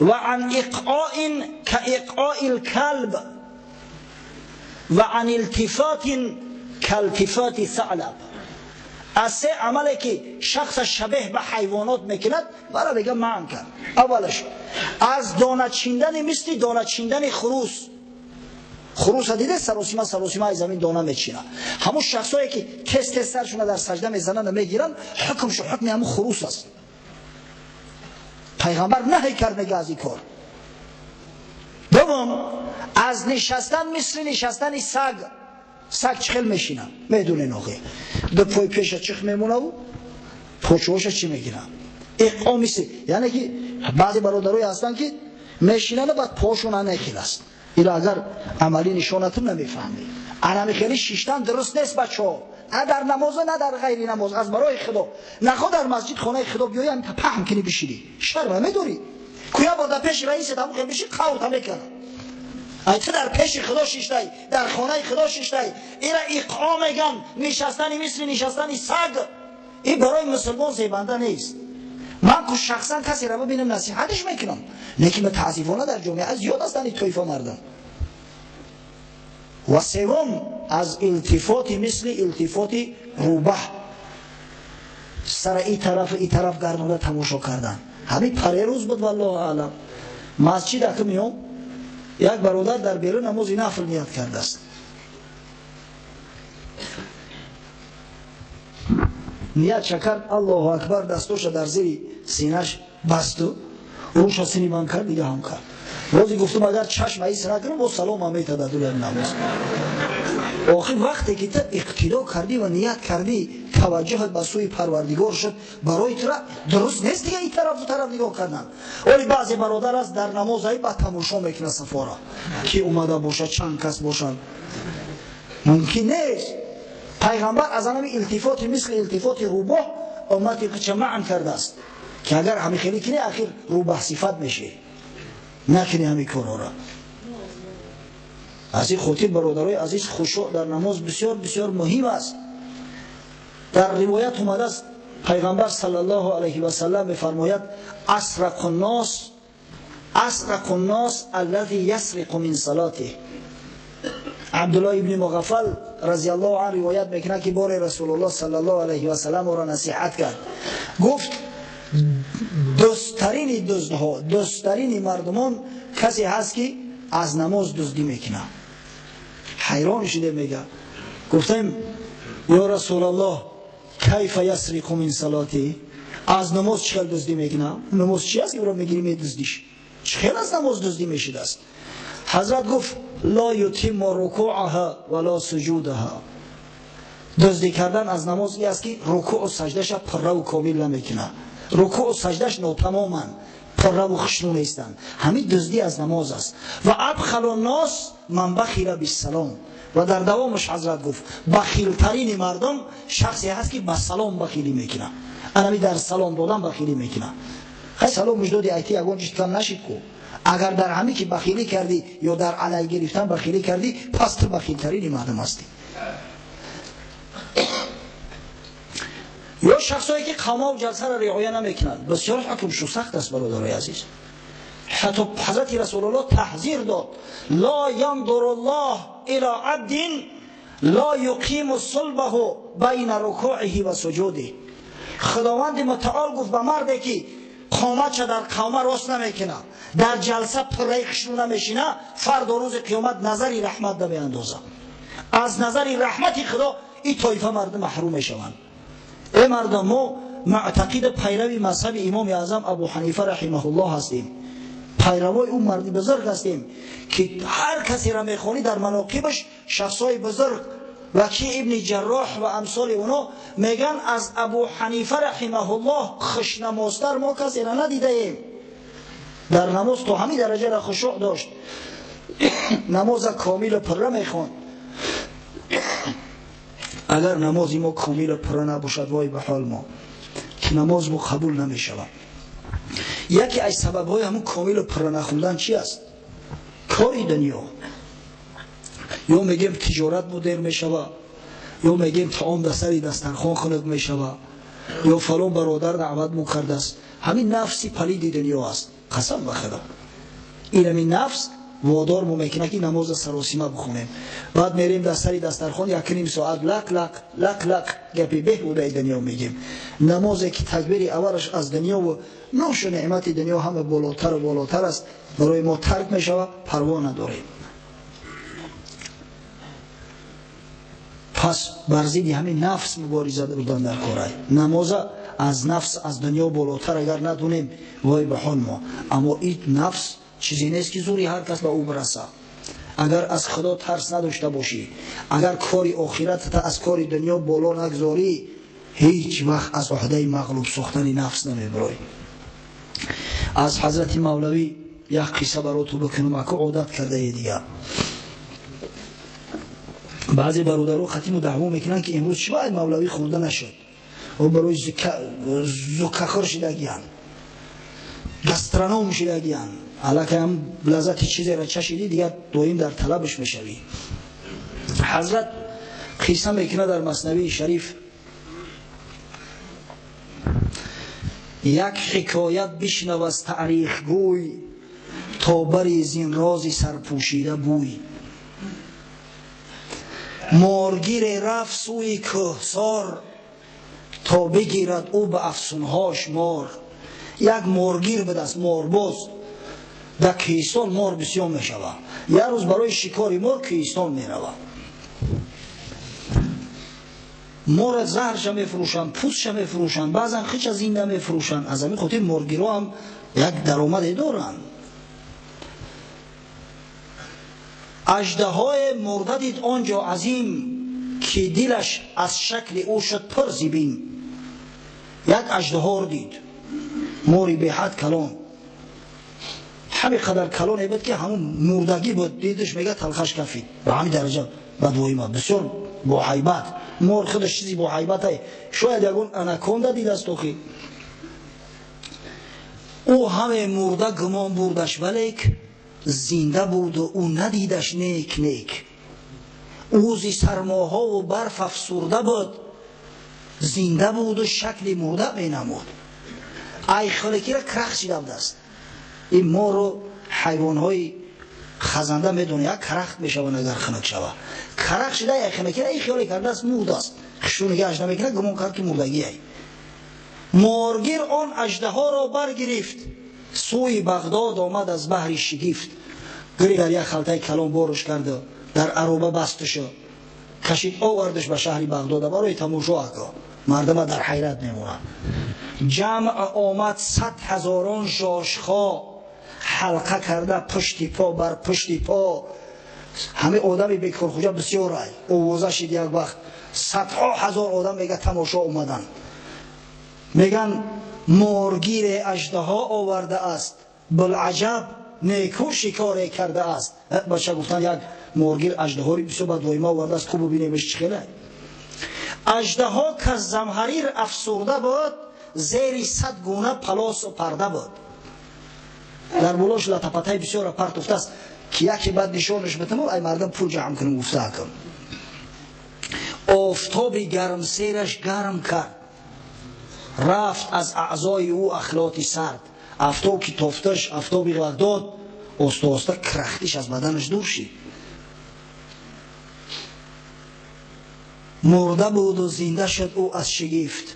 و عن اقعاء كاقعاء الكلب و عن التفات كالتفات ثعلب. از سه عملی که شخص شبیه به حیوانات میکند برای بگم منع کرد. اولش از دانه چیندن مثل دانه چیندن خروس. خروس دیده سراسیمه سراسیمه از زمین دانه میچینه. همون شخصایی که تز تز سرشون در سجده میزنن و میگیرن، حکمش حکم همون خروس است. پیغمبر نهی کرد میگه از این کار. دوم از نشستن مثل نشستن سگ. سگ چخل میشینه میدونه نوخه دو پای پیش چخ میمونه و پوچوش چی میگیره. اقا مثل یعنی که بعضی برادرای هستن که میشینن و بعد پاشون نخیل است. اینا اگر عملی نشونتون نمیفهمی. انمی خیلی شیشتن درست نیست بچه‌ها، نه در نماز نه در غیر نماز. از برای خدا نخوا در مسجد خانه خدا بیایی هم پهم کنی بشینی، شرم نمیداری. کویا با در پیش رئیس هم خیلی بشی قاوت میکنه. ای تو در پیش خدا شیشتای، در خانه خدا شیشتای، اینا اقا میگن نشستن مثل نشستن سگ. این برای مسلمان زیبنده نیست. من که شخصا کسی را ببینم نصیحتش میکنم، لیکن متاسفانه در جامعه زیاد هستند این طایفه مردم. و سوم از التفات مثل التفات روبه، سر این طرف این طرف گردانده تماشا کردن. همین پریروز بود والله اعلم، مسجد اکه میام یک برادر در بیرون نماز نفل نیت کرده است. نیت کرد الله اکبر، دستوش در زیر سینه‌اش بست و روش سینی من کرد دیگه هم کرد. روزی گفتم اگر چشم ایس نکنم با سلام هم میتاد دور نماز. آخر وقتی که تو اقتدا کردی و نیت کردی، توجهت به سوی پروردگار شد، برای تو درست نیست دیگه این طرف و طرف نگاه کردن. ولی بعضی برادر است در نماز ای با تماشا میکنه صفارا که اومده باشه چند کس باشن، ممکن نیست. پیغمبر از همین التفات مثل التفات روباه امتی که منع کرده است که اگر همین خیلی کنی اخیر روباه صفت میشه، نکنی همین کارا را. از این خاطر برادرای عزیز خشوع در نماز بسیار بسیار مهم است. در روایت اومده است پیغمبر صلی الله علیه و سلم میفرماید اسرق الناس اسرق الناس الذي يسرق من صلاته. عبدالله ابن مغفل رضی الله عنه روایت میکنه که بار رسول الله صلی الله علیه و سلم او را نصیحت کرد، گفت دزدترین دزدها، دزدترین مردمان کسی هست که از نماز دزدی میکنه. حیران شده میگه، گفتم یا رسول الله کیف یسرق من صلاتی، از نماز چقدر دزدی میکنه؟ نماز چی است که او را میگیری میدزدیش؟ چقدر از نماز دزدی میشید است؟ حضرت گفت لا یتم رکوعها ولا سجودها. دزدی کردن از نماز این است که رکوع و سجدهش پره و کامل نمیکنه، رکوع و سجدهش ناتمامن، پره و خشنو نیستن. همین دزدی از نماز است. و ابخل الناس من بخل بالسلام. و در دوامش حضرت گفت بخیلترین مردم شخصی هست که با سلام بخیلی میکنه، انمی در سلام دادن بخیلی میکنه. خیلی سلام مجدودی ایتی اگون چیز کم نشید کو. اگر در همی که بخیلی کردی یا در علی گرفتن بخیلی کردی، پس تو بخیلترین مردم هستی. یا شخصایی که قما و جلسه را رعایت نمیکنند، بسیار حکمشون سخت است برادرای عزیز. حتی حضرت رسول الله تحذیر داد لا ینظر الله الى عبد لا یقیم صلبه بین رکوعه و سجوده. خداوند متعال گفت به مردی که قامتش در قامه راست نمیکنه، در جلسه پره خشنو نمیشینه، فردا روز قیامت نظری رحمت نمیاندازه. از نظر رحمت خدا ин тоифа мардум маҳрум мешаванд. Эй мардум, мо муътақиди пайрави мазҳаби имоми аъзам Абу Ҳанифа раҳимаҳуллоҳ ҳастем, пайравои ӯ марди бузург ҳастем ки ҳар касеро мехонӣ дар манокибаш шахсҳои бузург, Вакӣ ибни Ҷарроҳ ва амсоли оно меган аз Абу Ҳанифа раҳимаҳуллоҳ хушнамозтар мо касеро надидаем. Дар намоз то ҳамин дараҷаро хушӯъ дошт, намоза комилу пурра мехонд. Агар намози мо комилу пурра набошад, вой ба ҳол мо ки намоз мо қабул намешавад. Яке аз сабабҳои ҳамун комилу пурра нахондан чи аст? Кори дунё. Ё мегем тиҷорат мо дер мешава, ё мегем таом дар сари дастархон хунук мешава, ё фалон бародар даъват мо кардааст. Ҳамин нафси палиди дунё аст. Қасам ба Худо, ин ҳамин нафс водор мо мекунад ки намоза саросима бихонем. Баъд мерем дар сари дастархон як ним соат лақ лақ лақ лақ гапи беҳудаи дунё мегем. Намозе ки такбири аввалаш аз дунё ва нӯшу неъмати дунё ҳама болотару болотар аст, барои мо тарк мешавад, парво надорем. Пас бар зидди ҳамин нафс мубориза бурдан дар корай. Намоза аз нафс, аз дунё болотар агар надонем, вой ба ҳол мо. Аммо ин нафс чизе нест ки зури ҳар кас ба ӯ бираса. Агар аз Худо тарс надошта бошӣ, агар кори охиратата аз кори дунё боло нагзорӣ, ҳеҷ вақт аз уҳдаи мағлуб сохтани нафс намебироӣ. Аз ҳазрати Мавлавӣ як қисса бароту бикунам, аку одат кардае дигар. Баъзе бародаро хатиму даъво мекунанд ки имрӯз чӣ бояд Мавлавӣ хонда нашуд, ӯ барои зукахӯр шидагиянд, гастроном шидагиянд. Аллакай ҳам лаззати чизеро чашидӣ, дигар доим дар талабаш мешавӣ. Ҳазрат қисса мекунад дар Маснавии Шариф. Як ҳикоят бишнав аз таърихгӯй, то бари зин рози сарпӯшида бӯй. Моргире рафт сӯи кӯҳсор, то бигирад ӯ ба афсунҳош мор. Як моргир будаст, морбоз. Дар кӯҳистон мор бисёр мешавад. Як рӯз барои шикори мор кӯҳистон меравад. Мора заҳрша мефурӯшанд, пӯстша мефурӯшанд, баъзан хича зинда мефурӯшанд. Аз ҳамин хотир моргиро ҳам як даромаде доранд. Аждаҳое мурда дид он ҷо азим, ки дилаш аз шакли ӯ шуд пур зибин. Як аждаҳор дид, мори беҳад калон, ҳамин қадар калоне буд ки ҳамун мурдагӣ буд. Дидаш мега талхаш кафид, ба ҳамин дараҷа бадвоима, бисёр боҳайбат. Мор худаш чизи боҳайбате, шояд ягон анаконда дидаст охи. Ӯ ҳаме мурда гумон бурдаш, валек зинда буду ӯ надидаш нек нек. Ӯ зи сармоҳову барф афсурда буд, зинда буду шакли мурда менамуд. Ай хӯлекира крах шида будааст. Ин мору ҳайвонҳои хазанда медонӣ, як карахт мешаванд агар хунук шавад. Карах шида ай хӯлекира ин хиёле кардааст мурдааст, хушу нигаҳаш намекунад, гумон кард ки мурдагиай. Моргир он аждаҳоро баргирифт, сӯи Бағдод омад аз баҳри шигифт. Гири дар як халтаи калон боруш карду дар ароба бастушу кашид овардаш ба шаҳри Бағдода барои тамошо. Ако мардума дар ҳайрат мемонад. Ҷамъ омад 100 ҳазорон жошхо, ҳалқа карда пушти по бар пушти по. Ҳамин одами бекорхӯҷа бисёр ай овоза шид як вақт. Садҳо ҳазор одам мега тамошо омаданд. Меган моргире аждаҳо овардааст, булаҷаб неку шикоре кардааст. Бача гуфтан як моргир аждаҳори бисёр бадвоима овардааст, хуб бубинемш чӣ хеле. Аждаҳо каз замҳарир афсурда буд, зери 100 гуна палосу парда буд. Дар болош латапатаи бисёра партофтааст ки яке баъд нишонаш битаму ай мардам пул ҷамъ кунам гуфта акам. Офтоби гармсераш гарм кард, рафт аз аъзои ӯ ахлоти сард. Афтоб ки тофташ, афтоби Бағдод, оста оста крахтиш аз баданаш дур шид. Мурда буду зинда шуд ӯ аз шигифт,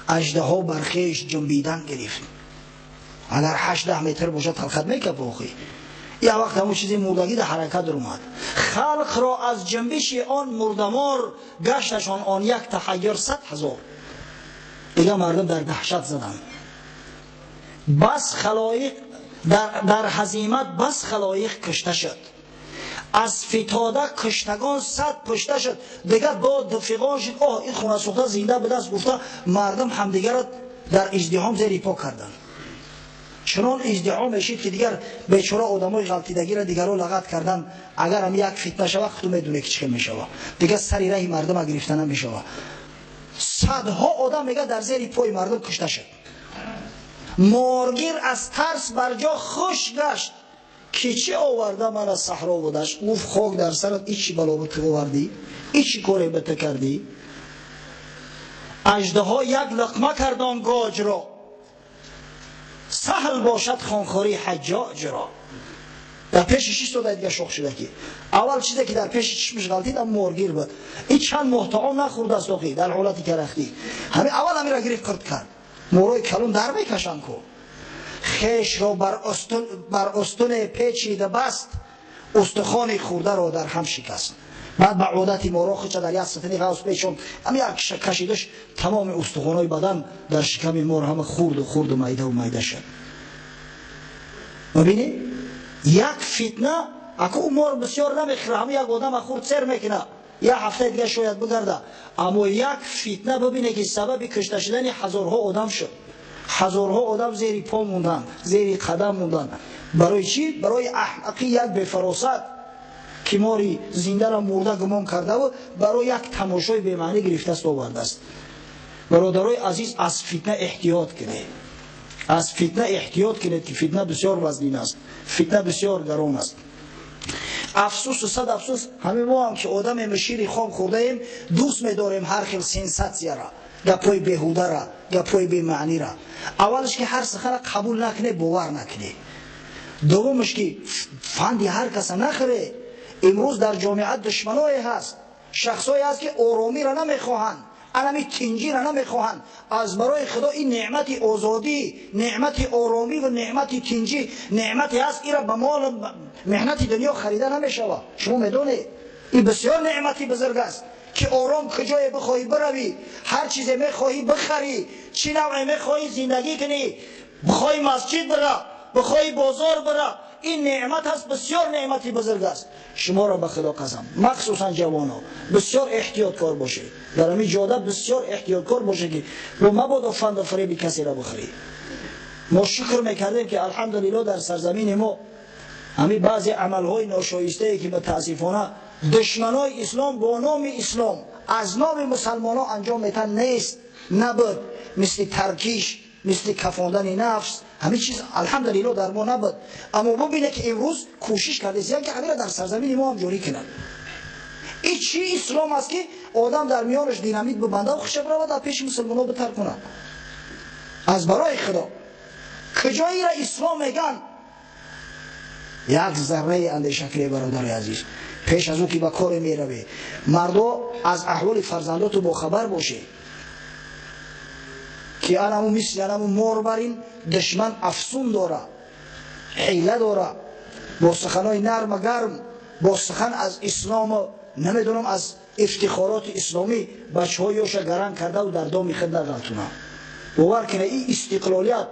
аждаҳо бар хеш ҷунбидан гирифт. Агар 8-10 метр бошад талхат мекапохӣ. Як вақт ҳамон чизи мурдагӣ дар ҳаракат омад. Халқро аз ҷанбиши он мурдамор гашташон он як таҳайюр 100 000. Дигар мардум дар даҳшат заданд. Бас халоиқ дар ҳазимат бас халоиқ кушта шуд. Аз фитода куштагон 100 пушта шуд. Дигар дод фиғон шуд. Оҳ, ин хона сӯхта зинда будаст гуфта мардум ҳамдигарро дар издиҳом зери по карданд. Чунон издиҳом мешид ки дигар бечора одамои ғалтидагиро дигарро лағат кардан. Агар ҳам як фитна шава, худту медонӣ ки чӣ хел мешава. Дигар сари раҳи мардума гирифта намешава. Садҳо одам мега дар зери пои мардум кушта шуд. Моргир аз тарс бар ҷо хуш гашт ки чӣ оварда ман аз саҳро будаш. Гуфт хок дар сарат, ичи бало ба ту овардӣ, ичи коре ба ту кардӣ. Аждаҳо як луқма кард он гоҷро, саҳл бошад хонхории ҳаҷҷоҷро. Дар пеши шиш сода дига шох шуда ки аввал чизе ки дар пеши чишмиш ғалтид ам моргир буд. Ин чанд моҳ таом нахӯрдааст охи дар ҳолати карахтӣ. Ҳамин аввал ҳамира гирифт қирт кард. Морои калон дар мекашанд ку. Хешро бар устуне печида баст, устухони хӯрдаро дар ҳам шикаст. Баъд ба одати моро худша дар як сатини ғавс печонд. Ҳам як кашидаш тамоми устухонҳои бадан дар шиками мор ҳама хурду хурду майдаву майда шуд. Мебинӣ? Як фитна, аку ӯ мор бисёр намехӯра, ҳама як одама хурд сер мекуна, як ҳафтаи дига шояд бигарда. Аммо як фитна бибине ки сабаби кушта шудани ҳазорҳо одам шуд. Ҳазорҳо одам зери по монданд, зери қадам монданд. Барои чӣ? Барои аҳмақи як бефаросат ки мори зиндаро мурда гумон кардаву барои як тамошои бемаънӣ гирифтааст овардааст. Бародарои азиз, аз фитна эҳтиёт кунед. Аз фитна эҳтиёт кунед ки фитна бисёр вазнин аст, фитна бисёр гарон аст. Афсусу сад афсус, ҳамин мо ҳам ки одамем шири хом хӯрдаем, дӯст медорем ҳар хел сенсатсияра, гапҳои беҳудара, гапҳои бемаънира. Аввалш ки ҳар сухана қабул накунед, бовар накунед. Дуввумш ки фанди ҳар каса нахӯре. Имрӯз дар ҷомеа душманое ҳаст, шахсое ҳаст ки оромиро намехоҳанд, анами тинҷиро намехоҳанд. Аз барои Худо ин неъмати озодӣ, неъмати оромӣ ва неъмати тинҷӣ неъмате ҳаст, ира ба мол меҳнати дунё харида намешавад. Шумо медонед, ин бисёр неъмати бузург аст ки ором куҷое бихоҳӣ биравӣ, ҳар чизе мехоҳӣ бихарӣ, чӣ навъе мехоҳӣ зиндагӣ кунӣ, бихоҳӣ масҷид бира, бихоҳӣ бозор бира. Ин неъмат аст, бисёр неъмати бузург аст. Шуморо ба Худо қасам, махсусан ҷавоно, бисёр эҳтиёткор бошед. Дар ҳамин ҷода бисёр эҳтиёткор бошед ки бо мабодо фанду фареби касеро бихӯрӣ. Мо шукр мекардем ки алҳамдулилло дар сарзамини мо ҳамин баъзе амалҳои ношоистае ки мутаассифона душманои ислом бо номи ислом аз номи мусалмонҳо анҷом метан нест, набуд. Мисли таркиш, мисли кафондани нафс, ҳамин чиз алҳамдулилло дар мо набуд. Аммо бубинед ки имрӯз кӯшиш кардесиян ки ҳаминро дар сарзамини мо ҳам ҷорӣ кунанд. Ин чӣ ислом аст ки одам дар миёнаш динамит бибандаву хиша биравад дар пеши мусулмонҳо битар кунад? Аз барои Худо куҷоиро ислом меган? Як зарраи андеша кунед, бародари азиз, пеш аз он ки ба коре меравед. Мардо, аз аҳволи фарзандоту бохабар бошед ки анаму мисли анаму мор бар ин душман афсун дора, ҳила дора, бо суханои нарма гарм, бо сухан аз ислому намедонам аз ифтихороти исломӣ бачаҳо ёша гаранг кардаву дар доми худ нағалтунанд. Бовар кунед, ин истиқлолият,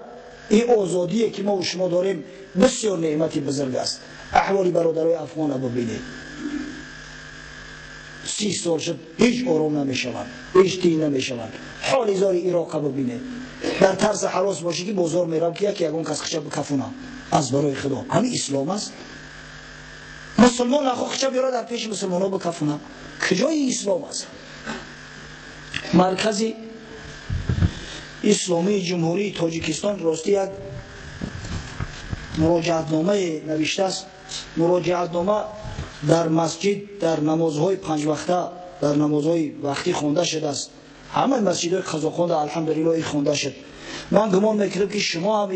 ин озодие ки мо шумо дорем бисёр неъмати бузург аст. Аҳволи бародарои афғона бибинед. 30 сол шуд ҳеҷ ором намешаванд, ҳеҷ дин намешаванд. Ҳоли зори Ироқа бибинед. Дар тарси ҳарос бошӣ ки бозор мерам ки яке ягон кас хича бикафунам. Аз барои Худо ҳамин ислом аст. Мусулмон нахо хича биёра дар пеши мусулмонҳо бикафунам. Куҷои ислом аст? Маркази исломии Ҷумҳурии Тоҷикистон ростӣ як муроҷиатномае навиштааст. Муроҷиатнома дар масҷид, дар намозҳои панҷвақта, дар намозҳои вақтӣ хонда шудааст. Ҳамаи масҷидҳои қазоқонда алҳамдулилло ин хонда шуд. Ман гумон мекунам ки шумо ҳам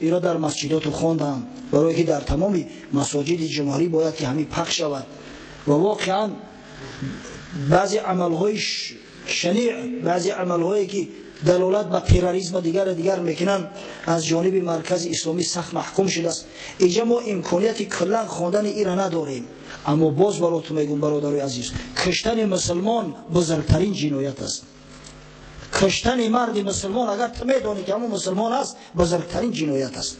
иро дар масҷидоту хондам, барое ки дар тамоми масоҷиди ҷумҳурӣ бояд ки ҳамин пахш шавад. Ва воқеан баъзе амалҳои шаниъ, баъзе амалҳое ки далолат ба терроризм дигар дигар мекунанд, аз ҷониби маркази исломӣ сахт маҳкум шудааст. Инҷа мо имконияти куллан хондани ира надорем, аммо боз баротун мегӯм, бародарои азиз, куштани мусулмон бузургтарин ҷиноят аст. Куштани марди мусулмон, агар ту медонӣ ки ҳамон мусулмон аст, бузургтарин ҷиноят аст.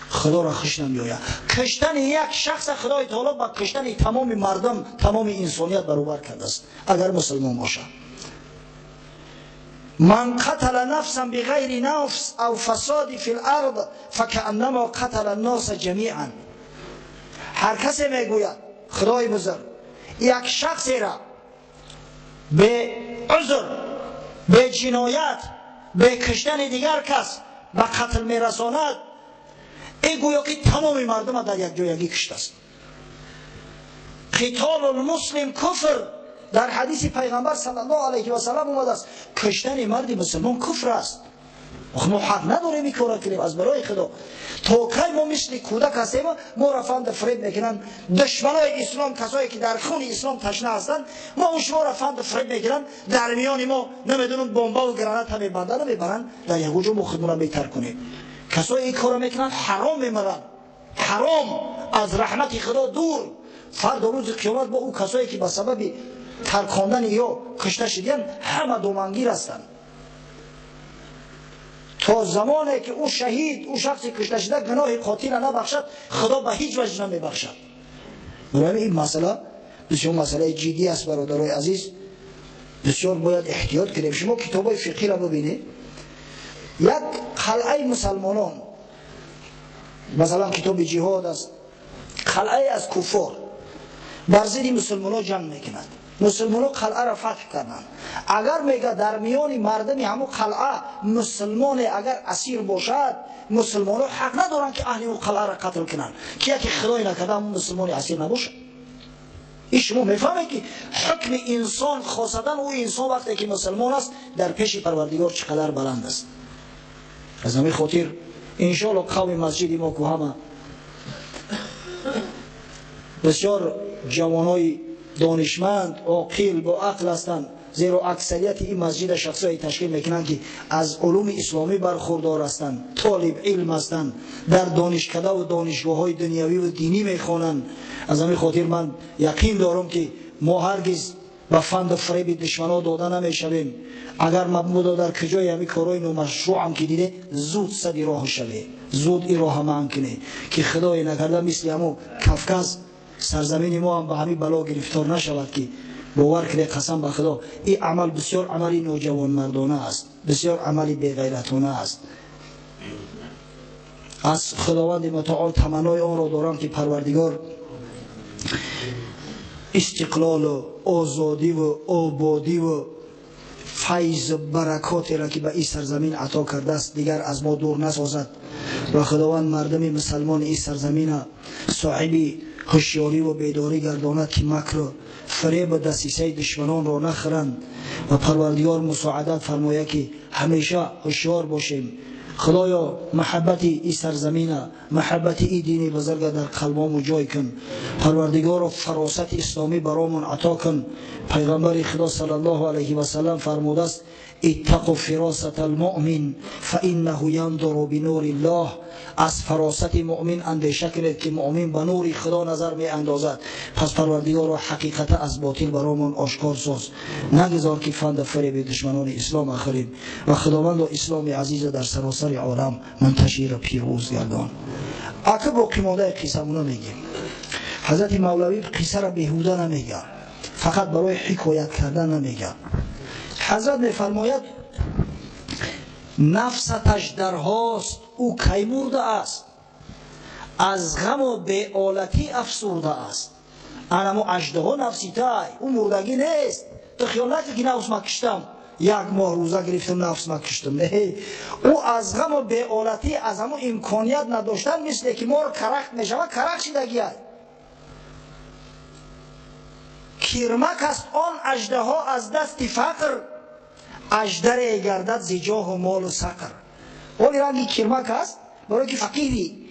Худоро хуш намеояд. Куштани як шахс Худои таоло ба куштани тамоми мардум, тамоми инсоният баробар кардааст, агар мусулмон бошад. من قتل نفسا بغیر نفس او فساد فی الارض فكأنما قتل الناس جمیعا. هر کسی میگوید خدای بزرگ یک شخصی را به عذر، به جنایت، به کشتن دیگر کس به قتل میرساند، این گویا که تمام مردم در یک جایگی کشته است. قتال المسلم کفر، در حدیث پیغمبر صلی الله علیه و سلم اومده است کشتن مرد مسلمان کفر است. ما حق نداریم این کارا کنیم از برای خدا. تا کی ما مثل کودک هستیم، ما را فند فریب میکنن دشمنای اسلام، کسایی که در خون اسلام تشنه هستند، ما و شما را فند فریب میکنن، در میان ما نمیدونم بمب و گرانات هم میبندن میبرن در یک جا، ما خودمون را بهتر کنیم. کسایی این کارا میکنن حرام میمرن، حرام، از رحمت خدا دور. فردا روز قیامت با او کسایی که به سبب ترکاندن یا کشته شدن همه دومنگیر هستند. تا زمانی که او شهید، او شخصی کشته شده گناه قاتل را نبخشد، خدا به هیچ وجه نمیبخشد. برای این مسئله بسیار مسئله جدی است برادرای عزیز، بسیار باید احتیاط کنیم. شما کتابای فقهی را ببینید، یک قلعه مسلمانان، مثلا کتاب جهاد است، قلعه از کفار بر ضد مسلمانان جنگ میکند، مسلمانان قلعه را فتح کردند. اگر میگه در میان مردم همون قلعه مسلمان اگر اسیر باشد، مسلمانان حق ندارند که اهل اون قلعه را قتل کنند، که یکی خدای نکرده همون مسلمان اسیر نباشد. این شما میفهمید که حکم انسان، خاصتا او انسان وقتی که مسلمان است، در پیش پروردگار چقدر بلند است. از همین خاطر انشاءالله قوم مسجد ما که همه بسیار جوانای دانشمند، عاقل، با عقل هستند، زیرا اکثریت این مسجد شخصایی تشکیل میکنند که از علوم اسلامی برخوردار هستند، طالب علم هستند، در دانشکده و دانشگاه های دنیوی و دینی میخوانند. از همین خاطر من یقین دارم که ما هرگز به فند و فریب دشمنا داده نمیشویم. اگر مبادا در کجای همین کارهای نامشروع هم که دیده، زود سد راه شوه، زود این راه منع کنه که خدای نکرده مثل همون کفکز سرزمین ما هم به همین بلا گرفتار نشود. که باور کنه قسم به خدا این عمل بسیار عملی نوجوان مردانه است، بسیار عملی بیغیرتانه است. از خداوند متعال تمنای آن را دارم که پروردگار استقلال و آزادی و آبادی و فیض و برکاتی را که به این سرزمین عطا کرده است دیگر از ما دور نسازد و خداوند مردم مسلمان این سرزمین صاحب هوشیاری و بیداری گرداند که مکر و فریب و دسیسه دشمنان را نخورند و پروردگار مساعدت فرماید که همیشه هوشیار باشیم. خدایا محبت ای سرزمین، محبت ای دین بزرگ در قلبامون جای کن. پروردگار فراست اسلامی برامون عطا کن. پیغمبر خدا صلی الله علیه و سلم فرموده است اتقوا فراست المؤمن فانه ينظر بنور الله. از فراست مؤمن اندیشه کنید که مؤمن به نور خدا نظر می اندازد. پس پروردگار حقیقت از باطل برامون آشکار ساز، نگذار که فند فریب دشمنان اسلام اخریم و خداوند اسلام عزیز در سراسر عالم منتشر و پیروز گردان. اکه باقی مانده قصه میگیم. حضرت مولوی قصه را بیهوده نمیگه، فقط برای حکایت کردن نمیگه. حضرت میفرماید نفستش درهاست او کی مرده است، از غم و بی‌آلتی افسرده است. انمو اژدها نفسی تای او مردگی نیست. تو خیال نکن که نفس ما کشتم، یک ماه روزه گرفتم نفس ما کشتم. نه، او از غم و بی‌آلتی، از همون امکانیت نداشتن، مثل که مار کرخت میشود، کرخت شدگی است. کرمک است آن اژدها از دست فقر، اژدره گردد ز جاه و مال و سقر. ولی رنگی کرمک است برای که فقیری،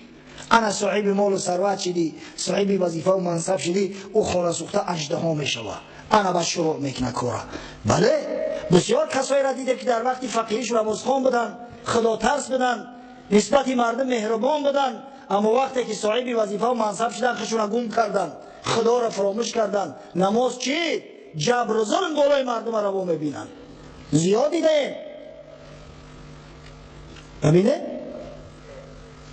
انا صاحب مال و ثروت شدی، صاحب وظیفه و منصب شدی، او خانه سوخته اژدها میشود. انا با شروع میکنه کارا. بله، Бисёр касоеро дидем, ки дар вақти фақириш намозхон буданд, худотарс буданд, нисбати мардум меҳрубон буданд, аммо вақте ки соҳиби вазифа ва мансаб шуданд, худшонро гум карданд, худоро фаромӯш карданд. Намоз чӣ? Ҷабру зулм болои мардумро раво мебинанд. Зиёд дидаем. Бибинед,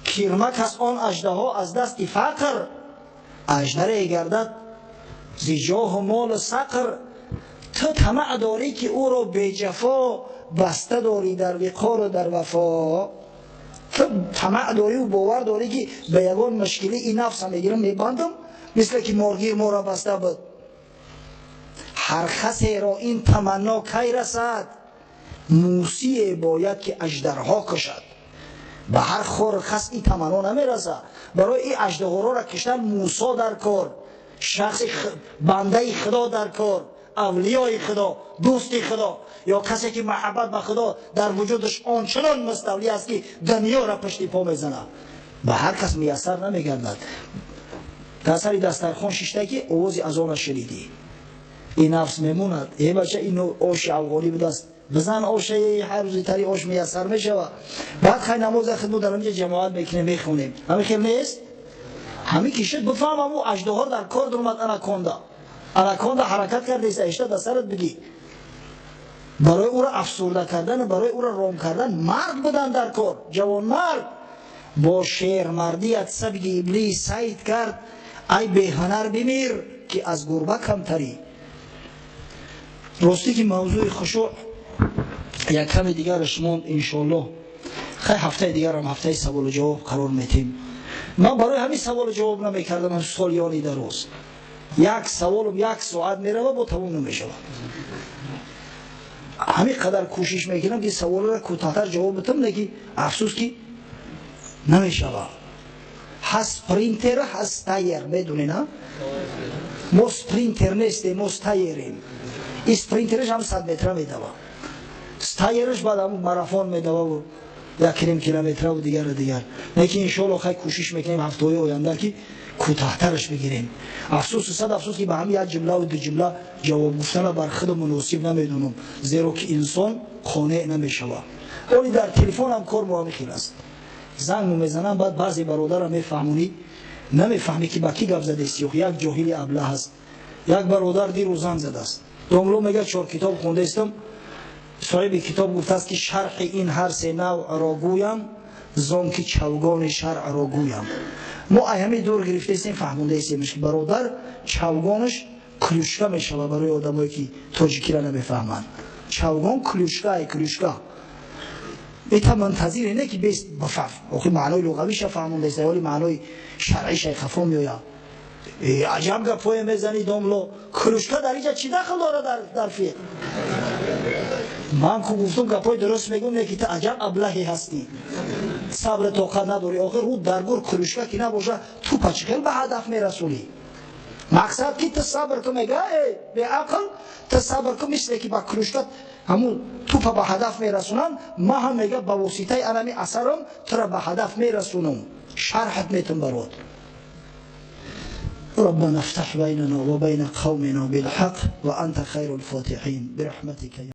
кирмак аст он аждаҳо аз дасти фақр, аждаре гардад зи ҷоҳу молу сақр. Ту тамаъ дорӣ, ки ӯро беҷафо баста дорӣ дар виқору дар вафо. Ту тамаъ дорӣ бовар дорӣ, ки ба ягон мушкилӣ ин нафса мегирам, мебандам, мисле ки моргир моро баста буд. Ҳар касеро ин таманно кай расад, мусие бояд, ки аждарҳо кушад. Ба ҳар хор хас ин таманно намерасад. Барои ин аждаҳоро киштан Мусо дар кор, шахси бандаи Худо дар кор, авлиёи Худо, дӯсти Худо, ё касе ки маҳаббат ба Худо дар вуҷудаш ончунон муставлӣ аст, ки дунёро пушти по мезанад. Ба ҳар кас муяссар намегардад. Дар сари дастархон шишта, ки овози азона шунидӣ, ин нафс мемонад: «Е бача, ин оши афғонӣ будааст, бизан оша, ҳар рӯзи тари ош муяссар мешава». Баъд хай, намоза хидмо дар ҳаминҷа ҷамоат мекунем, мехонем. Ҳамин хел нест? Ҳамин ки шуд, бифаҳмам, ӯ аждаҳо дар кор дуромад, анаконда, анаконда ҳаракат кардааст, ишта дар сарат бигӣ. Барои ӯро афсурда кардан, барои ӯро ром кардан мард будан дар кор, ҷавонмард. Бо шермардият сабги Иблис сайд кард, ай беҳунар, бимир, ки аз гурба камтарӣ. Ростӣ ки мавзӯи хушӯъ як каме дигараш монд. Иншоаллоҳ, хай, ҳафтаи дигарам ҳафтаи саволу ҷавоб қарор метем. Ман барои ҳамин саволу ҷавоб намекардам. Солиёни дароз як саволум як соат мерава, бо тамом намешавад. Ҳамин қадар кӯшиш мекунам, ки саволро кӯтоҳтар ҷавоб битам, лекин афсӯс, ки намешавад. Ҳаст спринтер, ҳаст стайер, медонед? А мо спринтер нестем, мо стайерем. Ин спринтераш ҳам 100 метра медава, стайераш баъд ҳам марафон медававу 1,5 километраву дигару дигар. Лекин иншоалло, хай, кӯшиш мекунем ҳафтаҳои оянда, ки кӯтоҳтараш бигирем. Афсӯсу сад афсӯс, ки ба ҳами як ҷумлаву ду ҷумла ҷавоб гуфтана бар худ муносиб намедонам, зеро ки инсон қонеъ намешавад. Оли дар телефонам кор мо ҳамин хел аст: зангу мезанам, баъд баъзе бародарам мефаҳмонӣ, намефаҳмӣ, ки ба кӣ гап задести. Як ҷоҳили аблаҳ аст. Як бародар дирӯз занг задааст: «Домло», мега, «чор китоб хондаистам. Соҳиби китоб гуфтааст, ки шарҳи ин ҳар се навъро гӯям, зон ки чавгони шаръро гӯям». Мо ай ҳамин дур гирифтаистем, фаҳмондаистем, ки бародар, чавгонаш клюшка мешавад. Барои одамое ки тоҷикиро намефаҳманд, чавгон клюшка, ай клюшка. Ита мунтазире не, ки бес бафаҳм. Охи маънои луғавиша фаҳмондаиста, оли маънои шаръиша хафо меояд. «Аҷаб гапое мезанӣ, домло, клюшка дар инҷа чӣ дахл дорад дар фиқҳ?» Ман ку гуфтум, гапҳои дуруст мегӯм, не ки ту аҷаб аблаҳе ҳастӣ, сабри тоқат надорӣ. Охир рӯ дар гур клюшка ки набоша, тупа чӣ хел ба ҳадаф мерасонӣ? Мақсад ки ту сабр ку, мега, э беақл, ту сабр ку, мисле ки ба клюшка ҳамун тупа ба ҳадаф мерасонанд, ман ҳам, мега, ба воситаи анами асарам тура ба ҳадаф мерасонам, шарҳат метум барот. ربنا افتح بيننا وبين قومنا بالحق وأنت خير الفاتحين برحمتك.